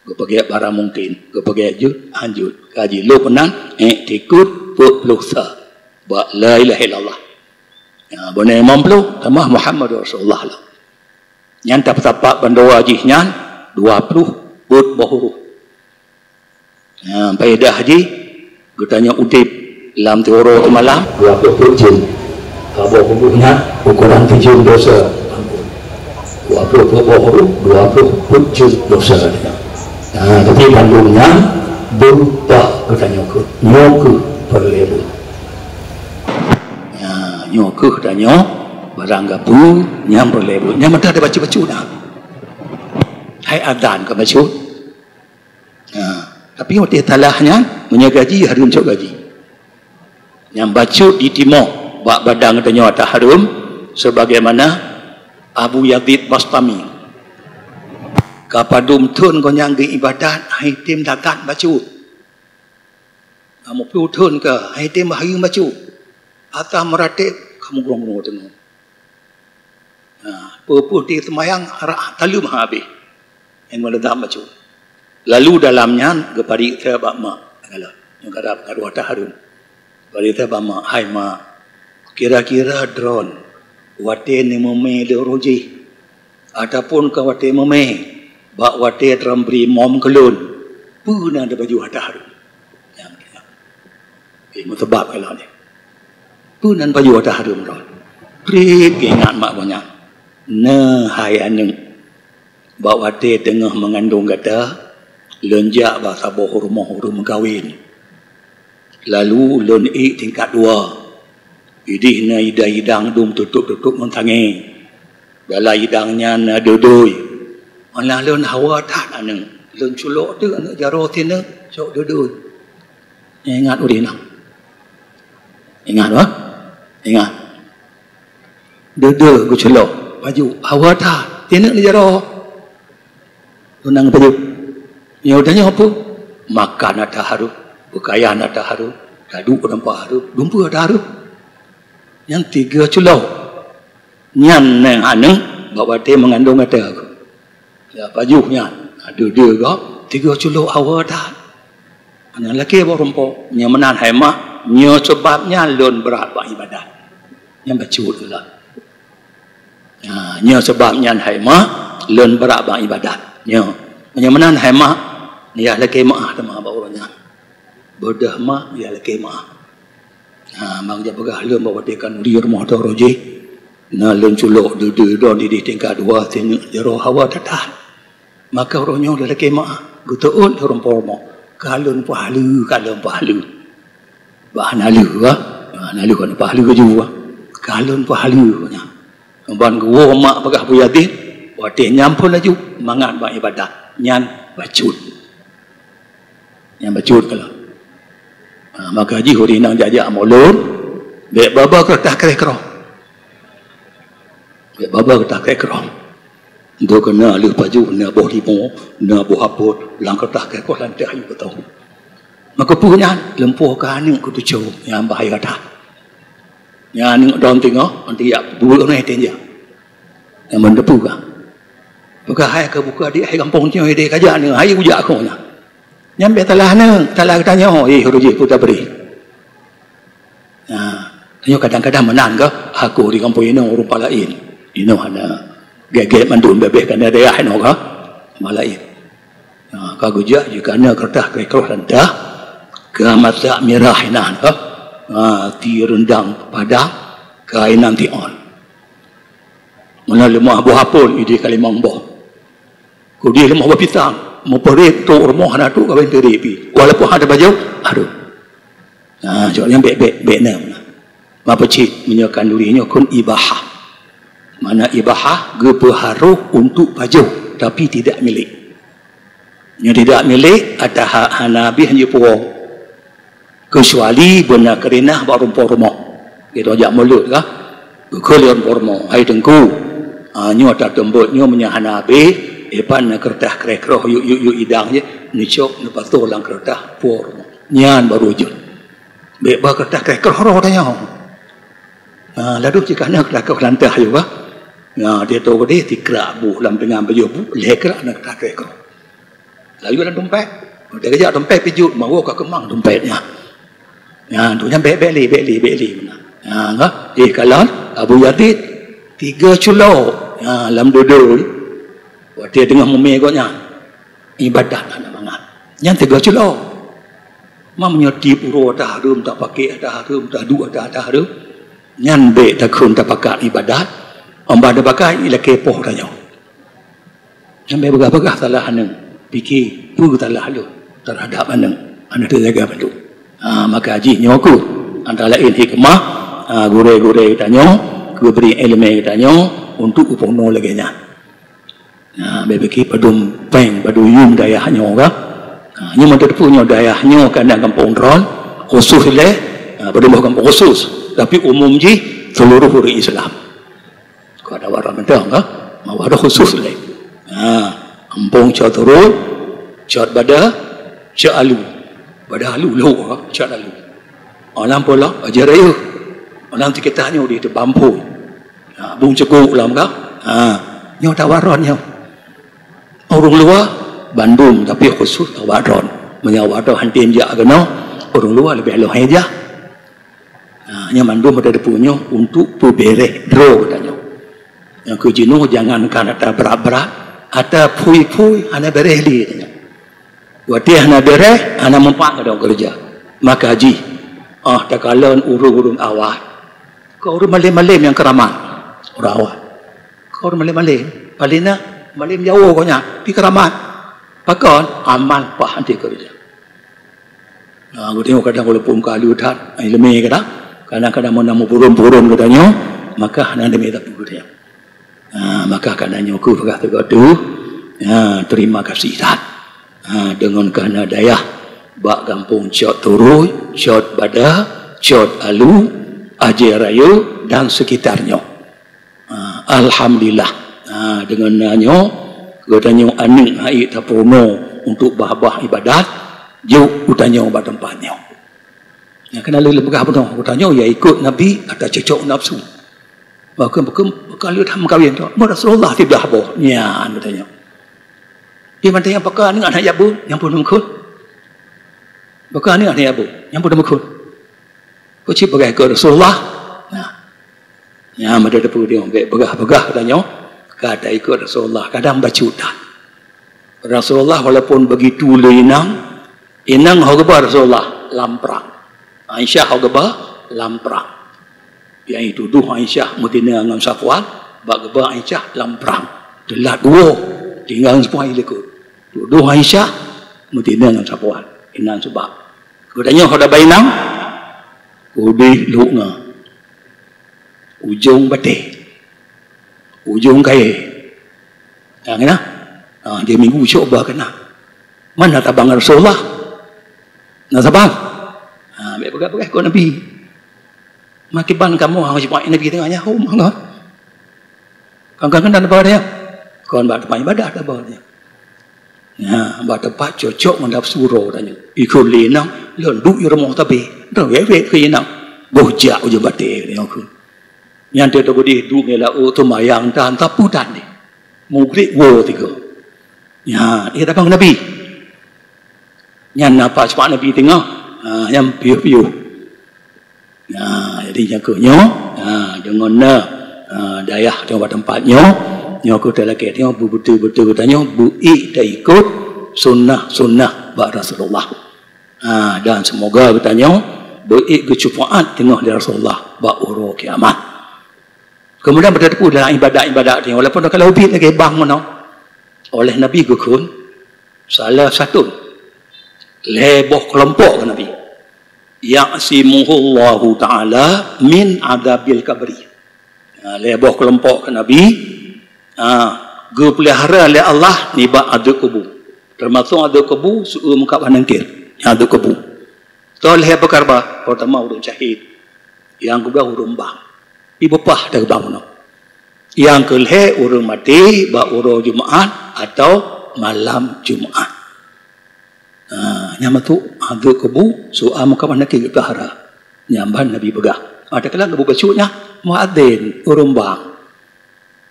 Geupeugét barang mungken, geupeugét jeuet han jeuet. Ka jilôb meunan, iktikad peuet ploh sa. Bak la ilaha illallah. Ya, beuna limong ploh, tamah Muhammadur Rasulullah lah. Nyan tapeutapak bandua jih nyan dua ploh peuet boh huruf. Nyan, faedah jih, geutanyoe udeb lam tiep uroe teumalam, dua ploh peuet jeuem. Saboh huruf nyan ukoran sijeuem desya. Dua ploh peuet boh huruf, dua ploh peuet jeuem desya. Nah, tapi bandum nyan beubah geutanyoe keuh. Nyoe keuh peureulée buet. Nyan, nyoe keuh tanyoe barang gapeue nyang peureulée buet. Nyan meuta tabacut-bacut na. Hai adan ka bacut. Ha, tapi watée salah nyan, meunyoe gaji, hareuem cok gaji. Nyang bacut jitimoh bak badan geutanyoe ata hareuem, sebagaimana Abu Yazid Bastami. Ka padum thon gobnyan geuibadat, han item that-that bacut. Ka meuploh thon ka, han item hareuem bacut. Ata meuratéb, ka meugrong-grong teungoh. Ha, peue-peue teumayang rhah taleuem habéh. Nyang meuleudam bacut. Lalu dalam nyan geupadik thée bak mak. Nyoe kada pengaruh ata hareuem. Padik thée bak mak, "Hai mak, kira-kira droen watée neumeumé lé roh jih, ataupun ka watée meumé, bak watée droen bri mom keu lôn, peue na di baju ata hareuem?" Nyang Eh, meuseubab keu lôn nyoe. Peue nan pajoh ata hareuem droen? Treb geuingat mak geuh nyan. Neuh hai aneuëk, bak watée teungoh meungandong gata, lôn jak bak saboh rumoh ureuëng meukawen. Lalu lôn ék tingkat dua. Ideh na idang-idang dum tutôp-tutôp ngon tangée. Dalam idang nyan na dudui. Meunan lôn hawa that aneuëk. Lôn culok teuk aneuëk jaroe sineuk cok dudui. Ingat ureuëng nyan. Ingat bah? Ingat. Dudui geuculok pajoh. Hawa that. Sineuk di jaroe. Tunang pajoh. Nyoe tanyoe peue? Makan ata hareuem, peukayan ata hareuem, taduek teumpat hareuem, dumpeue ata hareuem. Nyang tiga culok. Nyan nang aneuëk bak watée meungandong gata. Ya, pajoh nyan. Ha, dua-dua gob, tiga culok hawa that. Nyang lakée bak rumpok, nyang meunan hai mak, nyoe sabab nyan lôn brat bak ibadat. Nyang bacut lôn. Ha, nyoe sabab nyan hai mak, lôn brat bak ibadat. Nyoe. Nyang meunan hai mak, ya lakée meuah teuma bak ureuëng nyan. Beudoh mak, ya lakée meuah. Ha, mang jak peugah lôn bak watée khanuri rumoh droe jih. Na lôn culok dudui droen di tingkat dua, sineuk jaroe hawa that-that. Maka uroe nyoe lôn lakée meuah, geuteuôt lé rumpok rumoh. Ka lôn peuhaleue, ka lôn peuhaleue. Bah hana lheueh, bah. Hana lheueh, hana peuhaleue laju, bah. Ka lôn peuhaleue nyan. Ban geuwoe mak peugah Abu Yazid, watée nyan phon laju mangat bak ibadat. Nyan bacut. Nyang bacut keuh. Ha, maka jih ureuëng nyang jak-jak mulod, bék baba keureutah kreh-kroh. Bék baba keureutah kreh-kroh. Dua keunoe lheueh pajoh, na boh limong, na boh apot, lam keureutah kreh-kroh lantah ayue beutôi. Maka peue nyan, lumpoe keu aneuëk keu cucoe nyang bahaya that. Nyan aneuëk droen teungoh, nanti jak buet keunoe tinja. Nyang meuteupeue kah? Peugah hai keu buka di hai gampông nyoe deh kajak ni, hai ujak keu nyan. Nyan bék salah aneuëk, salah geutanyoe, eh, ureuëng jih peue tabri. Nah, tanyoe kadang-kadang meunan kah, aku di gampông inong ureuëng palaén. Inong hana gét-gét mandum bebeh kana dayah inong kah? Malaén. Nah, ka geujak jikana keureutah kreh-kroh lantah, ka masak mirah inan kah? Nah, ti reundang padang, ka inan ti on. Meunan leumah boh apot ideh ka limong boh. Keudeh leumah boh pisang, meupeurét trok rumoh hana trok kawén teurét pi. Walaupun hana bajeueb, aduh. Nah, cok nyan bék-bék, bék nem. Mapa cit meunyoe khanduri nyoe kon ibahah. Makna ibahah geupeuharôh untuk pajoh, tapi tidak milék. Nyoe tidak milék, atawa hana habéh jipuwoe. Keucuali beuna keurinah bak rumpok rumoh. Gitu jak mulod kah? Geukheun lé rumpok rumoh, "Hai Teungku, ah, nyoe tateumbot nyoe meunyoe hana habéh, iban na keureutah kreh-kroh yuk, yuk, yuk idang jih, neucok neupasoe lam keureutah puwoe rumoh." Nyan baru jeuet. Bék ba keureutah kreh-kroh roh tanyoe. Ah, ladôh cit kana keureutah kreh-kroh lantah yuk bah. Nah, dia tahu deh tikrak buh lam pingan bajoh buh, lhée krak na keureutah kreh-kroh. Lalu lam dompet. Watée geujak dompet pijot, mawoe ka keumang dompet nyan. Nyan, tu nyan bék, bék lé, bék lé, bék lé meunan. Nyan, ka? Eh, kalon Abu Yazid, tiga culok. Nyan, lam dudui. Watée teungoh meumé gobnyan. Ibadat hana mangat. Nyan tiga culok. Ma meunyoe tieb uroe ata hareuem, tapakék ata hareuem, taduek ata, ata hareuem. Nyan bék takheun tapakat ibadat. Amba tapakat ilakée poh tanyoe. Nyang bék peugah-peugah salah aneuëk, pike peue salah lôn teuhadap aneuëk, aneuëk teujaga bandum. Ha, maka jih nyoe kheueh antara laén hikmah, ha, gurée-gurée geutanyoe geubri iéleumé geutanyoe untuk geupeurunoe lagée nyan. Ha, bék pike padum péng, padum yuem dayah nyoe kah. Ha, nyoe meuteupeue nyoe dayah nyoe kana gampông droen, khusus ilée, ha, padum boh gampông khusus, tapi umum jih seluruh ureuëng Islam. Keu ada warah mantong kah? Ma warah khusus lé. Ha, gampông Cot Turot, Cot Bada, Cot Alu. Bada Alu lhok kah? Cot Alu. Lam Pulo, Aja Raya. Lam sekitar nyoe di Teubamphon. Ha, Bung Cukôk lam kah? Ha, nyoe tawadron nyoe. Ureuëng luwa bandum, tapi khusus tawadron. Meunyoe tawadron hana tem jak keunoe, ureuëng luwa leubeh lôn hai jak. Ha, nyoe mandum pada depu nyoe untuk peubereh droe geutanyoe. Nyang keu jinoe jangankan ata brat-brat, ata phui-phui hana bereh lé nyoe. Watée hana bereh, hana meupat geutanyoe keureuja. Maka jih, ah, takalon ureuëng-ureuëng awai. Keu ureuëng malem-malem nyang keuramat, ureuëng awai. Keu ureuëng malem-malem, palina malem jaweuh gobnyan, pi keuramat. Pakon? Amal paih hana keureuja. Nah, geutanyoe kadang walaupun ka lheueh that, iéleumé kadang, kadang-kadang meunang meupuron-puron geutanyoe, maka hana iéleumé tapi geutanyoe. Ha, maka kadang nyoe keuh peugah teuka teuh, ha, terima kasih that. Ha, deungon keuhana dayah bak gampông Cot Turui, Cot Bada, Cot Alu, Ajai Rayeuk dan sekitarnya. Ha, alhamdulillah. Ha, deungon na nyoe, geutanyoe aneuk hai tapeurunoe untuk bah-bah ibadat, jok geutanyoe bak teumpat nyoe. Nyang keunan lôn peugah bunoe, geutanyoe ya ikot Nabi ata cocok nafsu. Bahkan bukan, bukan lheueh that meukawen tu. Rasulullah siblah boh. Nyan geutanyoe. Di mantong nyang pakon aneuk hana jak bu, nyang pun meukhon. Pakon aneuk hana jak bu, nyang pun meukhon. Kok cit peugah ikot Rasulullah. Nah. Nyan meuda teupeu dia, bèk peugah-peugah geutanyoe. Ka ta ikot Rasulullah, kadang bacut that. Rasulullah walaupun begitu le inong, inong ho geuba Rasulullah lam prang. Aisyah ho geuba lam prang. Nyang ituduh Aisyah meutina ngon Safwan, bak geuba Aisyah lam prang. Teulat woe, tinggai Safwan i likot. Tuduh Aisyah meutina ngon Safwan. Inan sabab. Geutanyoe ho daba inong, udeh luk ngon ujong batée. Ujong kayée. Ha, keunan. Ha, dia minggu cok bah keunan. Mana tabang Rasulullah? Na tabang. Ha, bèk peugah-peugah keu Nabi. Makiban kamoe hana jipaih Nabi teungoh nyan, hom, hana. Kan, kan, kan, tabang dia. Kon bak teumpat ibadah tabang dia. Nah, bak teumpat cocok ngon nafsu droe tanyoe. Ikheun lé inong, lôn duek i rumoh tabé. Droe wék-wék keu inong. Boh jak ujong batée tanyoe kheun. Nyan teuh teugudeh duek ngon laôt teumayang tan, tapeue tan deh. Mugreb woe tiga. Nyan, iya tabang Nabi. Nyan nafas pak Nabi teungoh, ha, nyan piôh-piôh. Nah, jadi nyang keuh nyoe, ha, deungon na, ha, dayah teungoh bak teumpat nyoe, nyoe keuh talakée teungoh beubeutôi-beutôi geutanyoe beuék taikot sunnah-sunnah bak Rasulullah. Ha, dan seumoga geutanyoe beuék geusyeufaát teungoh lé Rasulullah bak uroe kiamat. Keumudian beutateupeue dalam ibadat-ibadat nyoe, walaupun ka lheueh ubit lagée bang meunoe, oleh Nabi geukheun, salah satu lhée boh keulompok keu Nabi. Ya'simuhullahu ta'ala min adzabil qabri. Ha, lhée boh keulompok keu Nabi, ha, geupeulihara lé Allah nibak adeueb kubu. Teumasok adeueb kubu, seu meukat bak nangkée. Nyan adeueb kubu. Toh lhée peukara, peurtama ureuëng syahid, nyang keudua ureuëng bang. Ibu pah teubang meunoe. Nyang keu lhée ureuëng maté bak uroe Jumaat atau malam Jumaat. Ha, nyan meutuk adeueb kubu, soe meukat bak nangkée geupeulihara. Nyan ban Nabi peugah. Ada kala geubu bacut nyan, muadzin, ureuëng bang.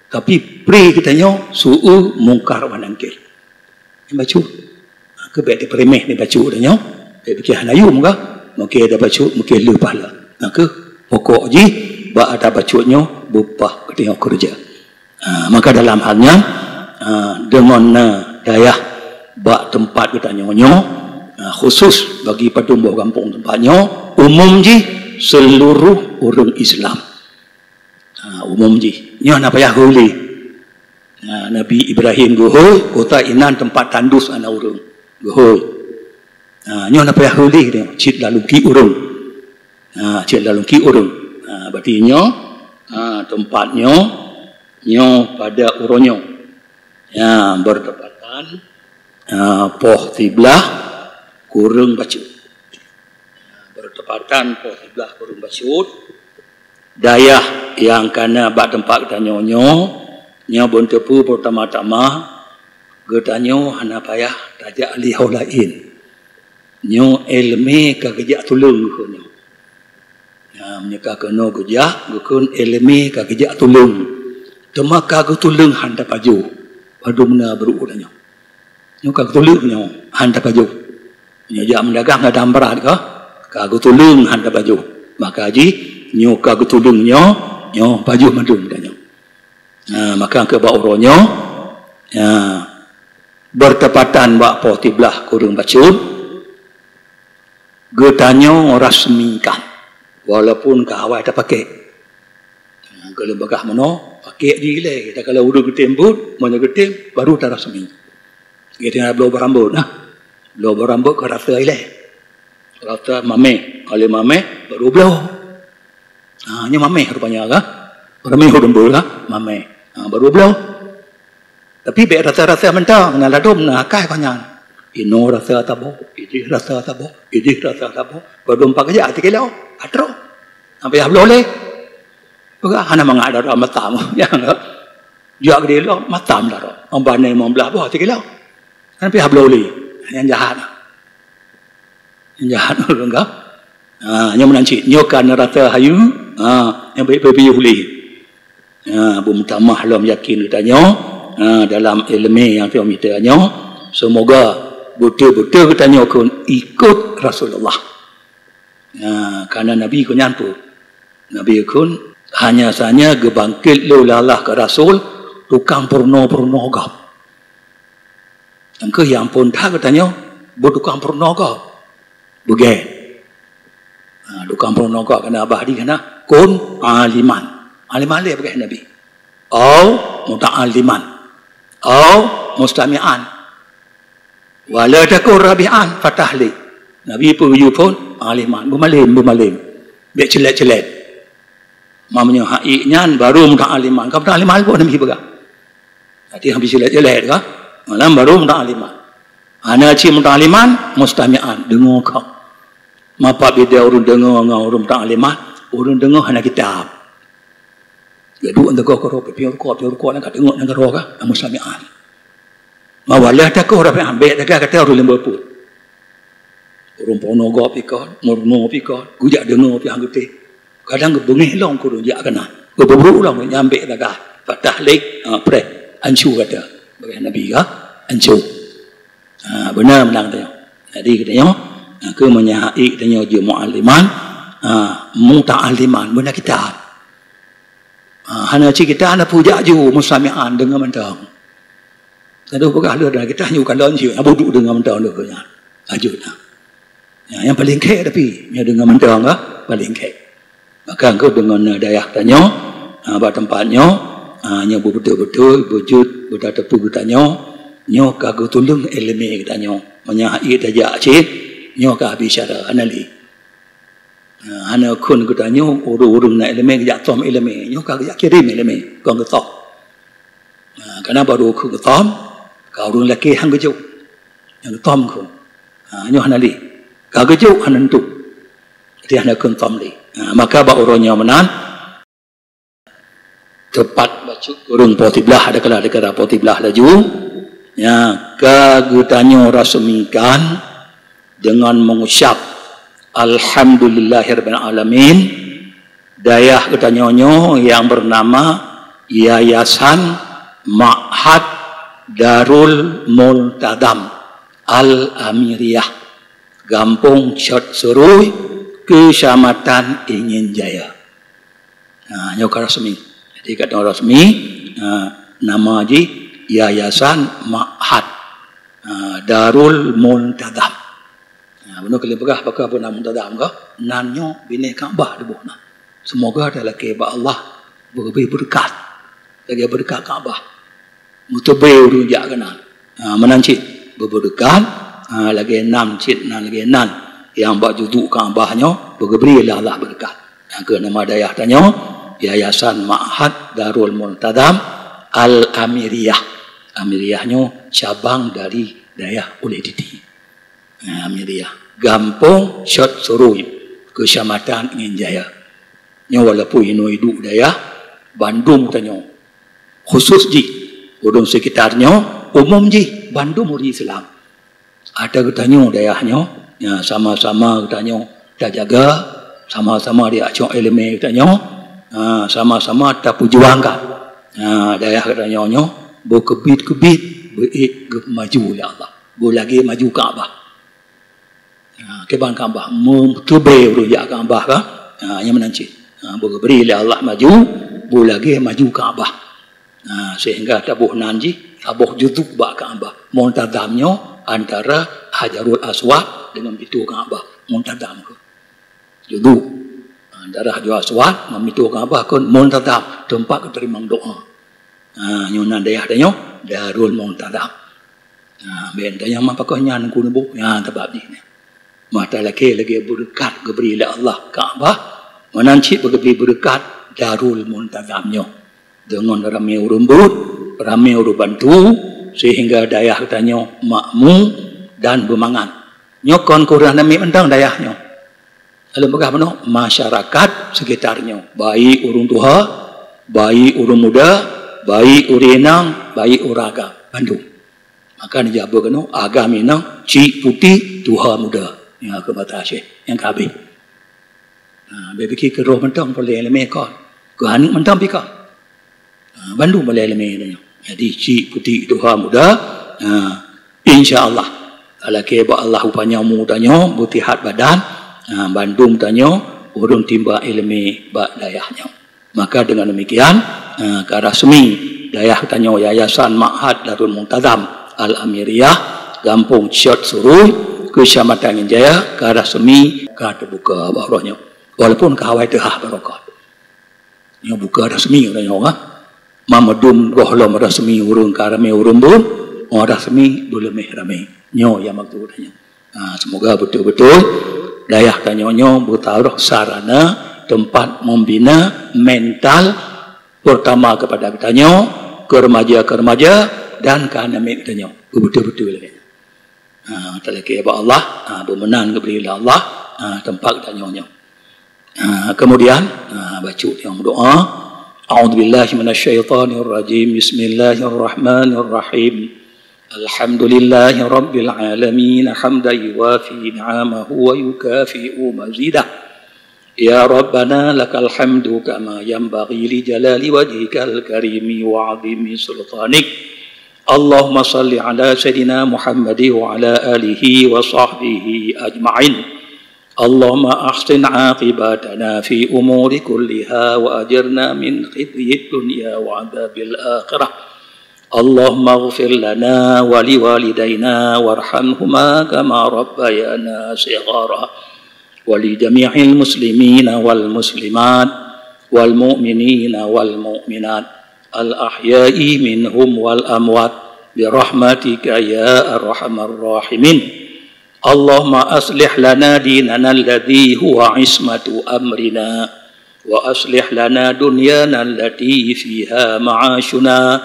Tapi pri geutanyoe, soe mungkar wa nangkir. Bacut. Ha, keu bèk teupeuremeh ni bacut tanyoe. Bèk piké hana yum kah? Mungkin ada bacut, mungkin le pahala. Nah, keuh pokok jih, bak ada bacut nyoe, bupah geutanyoe keureuja. Ha, maka dalam hal nyan, ha, deungon na dayah bak teumpat geutanyoe nyoe, ha, khusus bagi padum boh gampông teumpat nyoe, umum jih seluruh ureuëng Islam. Ha, umum jih. Nyoe hana payah hôi lé. Ha, Nabi Ibrahim geuhôi, kota inan teumpat tandus aneuk ureuëng. Geuhôi. Ha, nyoe hana payah hôi lé, cit lalungki ureuëng. Ha, cit lalungki ureuëng. Ha, berarti nyoe, ha, teumpat nyoe, nyoe pada uroe nyoe. Ya, bertepatan, ha, poh siblah kureueng bacut. Bertepatan poh siblah kureueng bacut, dayah nyang kana bak teumpat geutanyoe nyoe, nyoe beuneuteupeu peurtama-tama, geutanyoe hana payah tajak lé ho laén. Nyoe iéleumé ka geujak tuleueng geuh nyoe. Nyan, meunyoe ka keunoe geujak, geukheun iéleumé ka geujak tuleueng. Teuma ka geutuleueng han tapajoh. Padum na beureu'uh tanyoe. Nyoe ka geutuleueng nyoe han tapajoh. Nyoe jak meudagang ka dam brat ka, ka geutuleueng han tapajoh. Maka jih nyoe ka geutuleueng nyoe, nyoe pajoh mandum tanyoe. Ha, maka keu bak uroe nyoe, ha, bertepatan bak poh tiblah kureueng bacut, geutanyoe rasmikan, walaupun ka awai tapakek. Ha, keu lôn peugah meunoe, pakek jih ilée. Takalon ureuëng geutem buet, meunyoe geutem, baru tarasmi. Geutem bloe beurambot, nah. Bloe beurambot ka rasa ilée. Rasa mameh, oleh mameh, baru bloe. Ha, nyoe mameh rupanya ka. Ramé ureuëng beulah mamé. Ha, baru bloe. Tapi bék rasa-rasa mantong, na ladom, na akai konyan. Inoe rasa saboh, ideh rasa saboh, ideh rasa saboh. Padum pakai jak sikilo, atroh. Sampai habloe lé. Peugah hana mangat dara matam. Jak gede lo matam dara. Ambane limong belas boh sikilo. Sampai habloe lé. Nyang jahat. Nyang jahat ureuëng ka. Ha, nyoe meunan cit. Nyoe ka neurasa hayeue. Ha, nyang baik piôh lé. Ha, beumeutamah lom yakin geutanyoe, ha, dalam iéleumé nyang teumita nyoe. Seumoga beutôi-beutôi geutanyoe kon ikot Rasulullah. Ha, karena Nabi kon nyan peue? Nabi kon hanya saja geubangkét lé Allah keu Rasul tukang peurunoe-peurunoe gob. Engkeuh nyang phon that geutanyoe beutukang peurunoe gob. Beugét. Ha, tukang peurunoe gob keunan bah di keunan kon aliman. Aliman lé beugét Nabi. Au muta'alliman. Au mustami'an. Wala takun rabi'an, patah lé. Nabi peue geuyue phon aliman, beumalém, beumalém. Bék ceulet-ceulet. Meunyoe hak nyan baru muta'alliman, ka muta'alliman pun Nabi peugah. Jadi habis jelek-jelek ka. Malam baru muta'alliman. Hana cit muta'alliman, mustami'an, deungoe kok. Mapa beda ureuëng deungoe ngon ureuëng muta'alliman? Ureuëng deungoe hana kitab. Gaduek ngon teugok keudroe, piôh rukok, piôh rukok, ka deungoe ngon keudroe ka, mustami'an. Mawalah takoh rapian, bék taga kata ureuëng leumbot pun. Ureuëng peurunoe gob pih kon, meurunoe pih kon, geujak deungoe pih han geutéh. Kadang geubeungéh lom keu ureuëng jak keunan. Geubeubrok lom nyang bék tagah, patah lé, ha, preh, ancu gata. Bagaih Nabi ka, ancu. Ha, beuna meunan tanyoe. Jadi geutanyoe, ha, keu meunyoe hak geutanyoe jeuet mu'alliman, ha, muta'alliman, beuna kitab. Ha, hana cit kitab, hana peue jak ju, mustami'an, deungoe mantong. Lalu peugah lé, kita nyoe kalon cit, abu duduk deungoe mantong lé nyan. Lanjut nah. Ya, nyang paling khek tapi, nyoe deungoe mantong ka, paling khek. Maka engkau deungon dayah tanyoe, ha, bak teumpat nyoe, ha, nyoe beubeutôi-beutôi, beujeuet, beutateupeue geutanyoe, nyoe ka geutuleueng iéleumé geutanyoe. Meunyoe hak tajak cit, nyoe ka habéh cara, hana lé. Ha, hana kon geutanyoe, ureuëng-ureuëng na iéleumé, geujak tom iéleumé. Nyoe ka geujak kirém iéleumé, kon geutom. Ha, kana baru kon geutom, ka ureuëng lakée han geujok. Nyang geutom kon. Ha, nyoe hana lé. Ka geujok hana entuk. Jadi hana kon tom lé. Ha, maka bak uroe nyoe meunan, teupat bacut kureueng poh siblaih, ada kala, ada kala poh siblaih laju, ya, ka geutanyoe rasmikan dengan mengucap Alhamdulillahirabbil alamin, dayah geutanyoe nyoe yang bernama Yayasan Ma'had Darul Multazam Al-Amiriyah, Gampông Cot Surui, Kecamatan Ingin Jaya. Ha, nyoe ka rasmi. Jadi, ka rasmi, ha, nama jih Yayasan Ma'had, ha, Darul Multazam. Ha, bunoe keuneuk peugah pakon bunoe Multazam ka? Nan nyoe binéh Ka'bah tuboh na. Seumoga talakée bak Allah beubeureukat lagée beureukat Ka'bah. Meuteubée ureuëng jak keunan. Ha, meunan cit beubeureukat, ha, lagée nan cit nan lagée nan nyang bak juduk Ka'bah nyoe beugeubri lé Allah beureukat. Nyang keu nama dayah tanyoe Yayasan Ma'had Darul Multazam Al-Amiriyah. Amiriyah nyoe cabang dari dayah Ulee Titi. Ha, Amiriyah. Gampông Cot Surui, Kecamatan Ingin Jaya. Nyoe walaupun inoe iduek dayah bandum tanyoe. Khusus jih, ureuëng sekitar nyoe, umum jih, bandum ureuëng Islam. Ada geutanyoe dayah nyoe, ya, sama-sama geutanyoe tajaga, sama-sama diacok iéleumé geutanyoe, ha, sama-sama tapeujuangkan. Ha, dayah geutanyoe nyoe beukeubiet-keubiet, beuék geumaju lé Allah. Beulagée maju Ka'bah. Ha, kiban Ka'bah, meuteubée ureuëng jak Ka'bah ka. Ha, nyang meunan cit. Ha, beugeubri lé Allah maju, beulagée maju Ka'bah. Ha, sehingga taboh nan jih, taboh juduk bak Ka'bah. Muntazam nyoe antara Hajarul Aswad dengan pintoe Ka'bah. Muntazam keuh. Juduk. Ha, antara Hajarul Aswad ngon pintoe Ka'bah keuh muntazam, teumpat geuteurimong doá. Ha, nyoe nan dayah tanyoe, Darul Muntazam. Ha, ben tanyoe ma pakoh nyan keuneuk buet, nyan sabab jih nyan. Mata lakée lagée beureukat geubri lé Allah Ka'bah, meunan cit beugeubri beureukat Darul Muntazam nyoe. Deungon ramé ureuëng buet, ramé ureuëng bantu, sehingga dayah tanyoe makmu dan beumangat. Nyoe kon keuh ureuëng aneuk miet mantong dayah nyoe. Lalu peugah bunoe masyarakat sekitar nyoe, baik ureuëng tuha, baik ureuëng muda, baik ureuëng inong, baik ureuëng agam, bandum. Maka neujak beuet keunoe, agam inong, chik putéh, tuha muda. Nyang keu bata Aceh, nyang ka habéh. Ha, bèk pike keu roh mantong peureulèe ileumèe kon. Keu aneuk mantong pih kon. Ha, bandum peureulèe ileumèe tanyoe. Jadi, chik putéh tuha muda, ha, insya Allah, talakèe bak Allah upanya umu tanyoe, beutihat badan, ha, bandum tanyoe ureueng timba ileumèe bak dayah nyoe. Maka dengan demikian, ha, ka rasmi dayah tanyoe Yayasan Ma'had Darul Muntazam Al-Amiriyah, Gampông Ciot Surui, Keucamatan Angin Jaya, ka rasmi ka teubuka bak uroe nyoe. Walaupun ka awai teuhah barokot. Nyoe buka rasmi uroe nyoe, ha. Meudum gohlom rasmi ureueng ka ramè ureueng beuet, oh, rasmi beuleumèh ramè. Nyoe nyang maksud nyoe. Ha, semoga betul-betul dayah tanyoe nyoe beutaroh sarana teumpat membina mental, pertama kepada geutanyoe, keu remaja-keu remaja, dan keu aneuk miet tanyoe. Betul-betul lagèe nyan. Ha, talakèe bak Allah, ha, beumeunan geubri lé Allah, ha, teumpat geutanyoe nyoe. Ha, kemudian, ha, bacut nyang meudoa. A'udzubillahi minasyaitonirrajim. Bismillahirrahmanirrahim. Alhamdulillahirabbil alamin, hamdan yuwafi ni'amahu wa yukafi'u mazidah. Ya Rabbana lakal hamdu kama yanbaghi li jalali wajhikal karimi wa 'azimi sultanik. Allahumma shalli ala sayyidina Muhammadi wa ala alihi wa sahbihi ajma'in. Allahumma ahsin aqibatana fi umuri kulliha wa ajirna min khizyid dunya wa adzabil akhirah. Allahumma ighfir lana wa liwalidaina warhamhuma kama rabbayana shighara. Wa li jami'il muslimina wal muslimat wal mu'minina wal mu'minat al ahya'i minhum wal amwat bi rahmatika ya arhamar rahimin. Allahumma aslih lana dinana alladzi huwa ismatu amrina, wa aslih lana dunyana allati fiha ma'ashuna,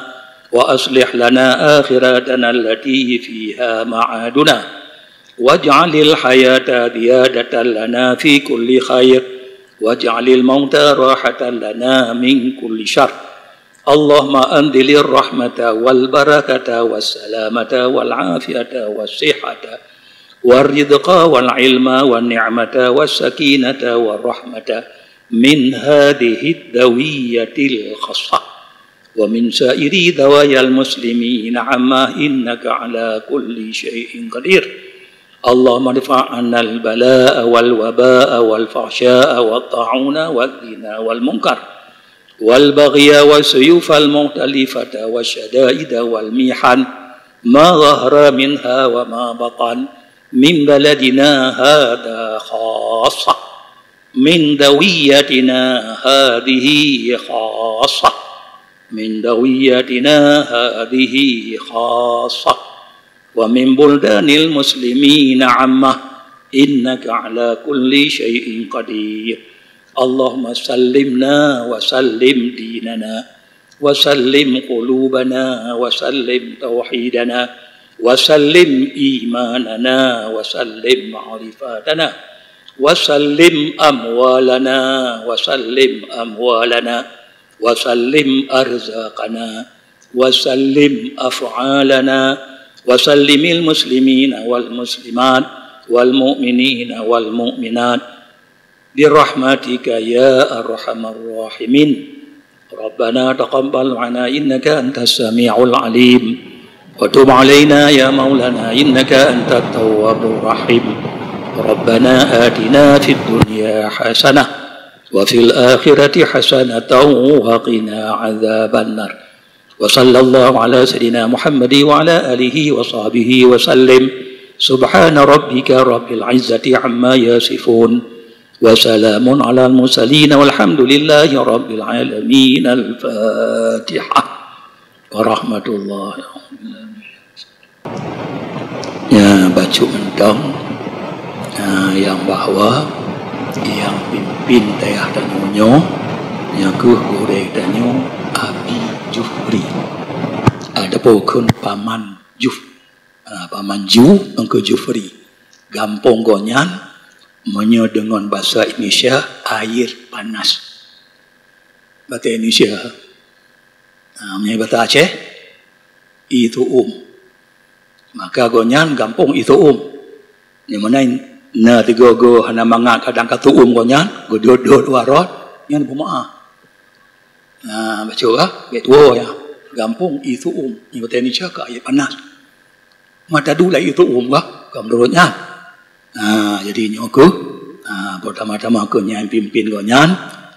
wa aslih lana akhiratana allati fiha ma'aduna. Waj'alil hayata ziyadatan lana fi kulli khair, waj'alil mauta rahatan lana min kulli syarr. Allahumma anzilir rahmata wal barakata was salamata wal afiyata was sihhata war rizqa wal ilma wan ni'mata was sakinata war rahmata min hadhihid dawiyatil khassah wa min sairi dawayal muslimina amma innaka ala kulli syai'in qadir. Allahumma dfa' 'annal bala'a wal waba'a wal fahsya'a wat ta'una waz zina wal munkar wal baghya was suyufal mukhtalifata was syada'ida wal mihan ma zahara minha wa ma batan min baladina hadza khassah min dawiyatina hadhihi khassah min dawiyatina hadhihi khassah wa min buldanil muslimina 'ammah innaka 'ala kulli syai'in qadir. Allahumma sallimna wa sallim dinana wa sallim qulubana wa sallim tauhidana wa sallim imanana wa sallim ma'rifatana wa sallim amwalana wa sallim amwalana wa sallim arzaqana wa sallim af'alana wa sallimil muslimina wal muslimat wal mu'minina wal mu'minat bi rahmatika ya arhamar rahimin. ربنا تقبل منا إنك أنت السميع العليم وتب علينا يا مولانا إنك أنت التواب الرحيم. ربنا آتنا في الدنيا حسنة وفي الآخرة حسنة وقنا عذاب النار. وصلى الله على سيدنا محمد وعلى آله وصحبه وسلم. سبحان ربك رب العزة عما يصفون. وسلام على المرسلين والحمد لله رب العالمين. الفاتحة. ورحمة الله. Ya, bacut mantong, ah, nyang bahwa nyang pimpin dayah tanyoe nyoe, nyan keuh gurée tanyoe Abi Jufri. Ataupun Paman Juf-, ah, Paman Ju, Teungku Jufri. Gampông gobnyan, meunyoe deungon basa Indonesia, Air Panas. Basa Indonesia. Ah, meunyoe basa Aceh, Ie Tu'um. Maka gobnyan gampông Ie Tu'um. Nyang mana na tigo go hana mangat kadang ka tu'um gobnyan, geudot-dot u arot, nyan beumaáh. Nah, bacut ka, bèk tuwo ya. Gampông Ie Tu'um, nyang basa Indonesia ka Air Panas. Mata dua Ie Tu'um ka, ka meunurot nyan. Nah, jadi nyoe keuh, nah, pertama-tama keuh nyang pimpin gobnyan,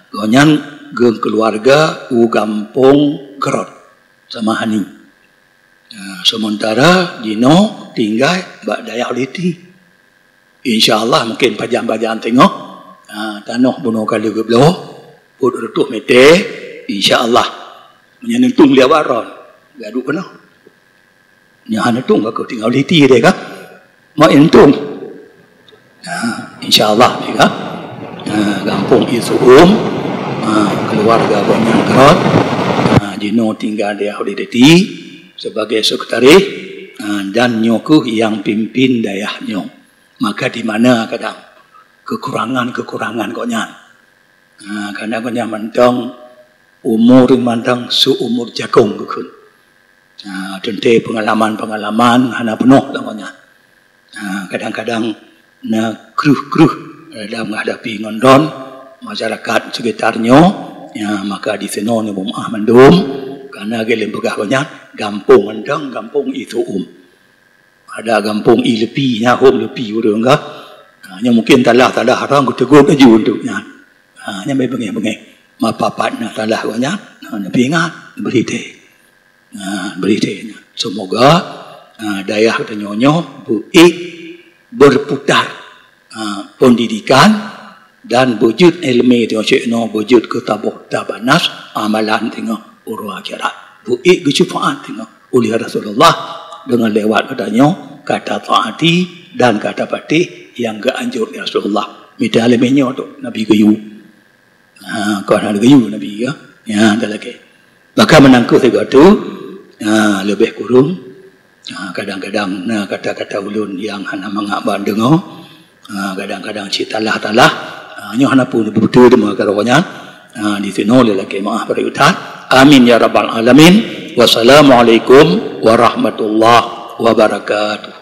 gobnyan geukeuluwarga u gampông Keurot, Samahani. Ah, sementara jinoe tinggai bak dayah Liti. Insya Allah mungkin pajan-pajan teungoh, ah, tanoh bunoe ka lheueh geubloe, peuet reutôh mètè, insya Allah. Meunyoe neutông lé awak droen, gadôh keunoe. Nyan hana neutông ka keuh tinggai Liti deh ka. Mak neutông. Ha, insya Allah, ya. Ha, gampông Ie Tu'um, ha, keuluwarga gobnyan Keurot, ha, jinoe tinggai dayah Liti sebagai sekretaris, ha, dan nyoe keuh nyang pimpin dayah nyoe. Maka di mana kadang kekurangan-kekurangan gobnyan. Ha, kadang gobnyan mantong umur mantong seumur jagong geukheun. Ha, teuntèe peungalaman-peungalaman hana peunoh lam gobnyan. Ha, kadang-kadang na kreueh-kreueh dalam menghadapi ngon droen masyarakat sekitar nyoe, ya, maka di sinoe nyoe beumaáh mandum, karena lagèe lôn peugah gobnyan, gampông mantong, gampông Ie Tu'um. Ada gampông Ie Leupi, nyan hom Leupi ureueng ka. Ha, nyan mungkin salah-salah orang geutegur laju untuk nyan. Ha, nyan beungèh-beungèh. Mapa pat na salah gobnyan, ha, neupeuingat, neubri teuh. Nah, bri teuh nyan. Semoga, ah, dayah tanyoe nyoe beuék berputar, ah, pendidikan dan beujeuet ileumèe tanyoe cit nyoe beujeuet keu taboh tabanas amalan teungoh uroe akhirat. Beuék geusyeufaat teungoh ulèh Rasulullah deungon lewat geutanyoe ka taati dan ka tapatéh nyang geuanjot lé Rasulullah. Mita ileumèe nyoe tu Nabi geuyue. Ha, kon hana geuyue Nabi, ya. Ya, dah lagèe. Maka meunan keuh sigoe teuk, ha, leubeh kureueng, ha, kadang-kadang na kata-kata ulôn nyang hana mangat ban deungoe, ha, kadang-kadang cit talah-talah, ha, nyoe hana peue, beutôi teuma keudroe nyan, ha, di sinoe lé lakèe meu'ah pareutan. Amin ya rabbal alamin. Wassalamualaikum warahmatullahi wabarakatuh.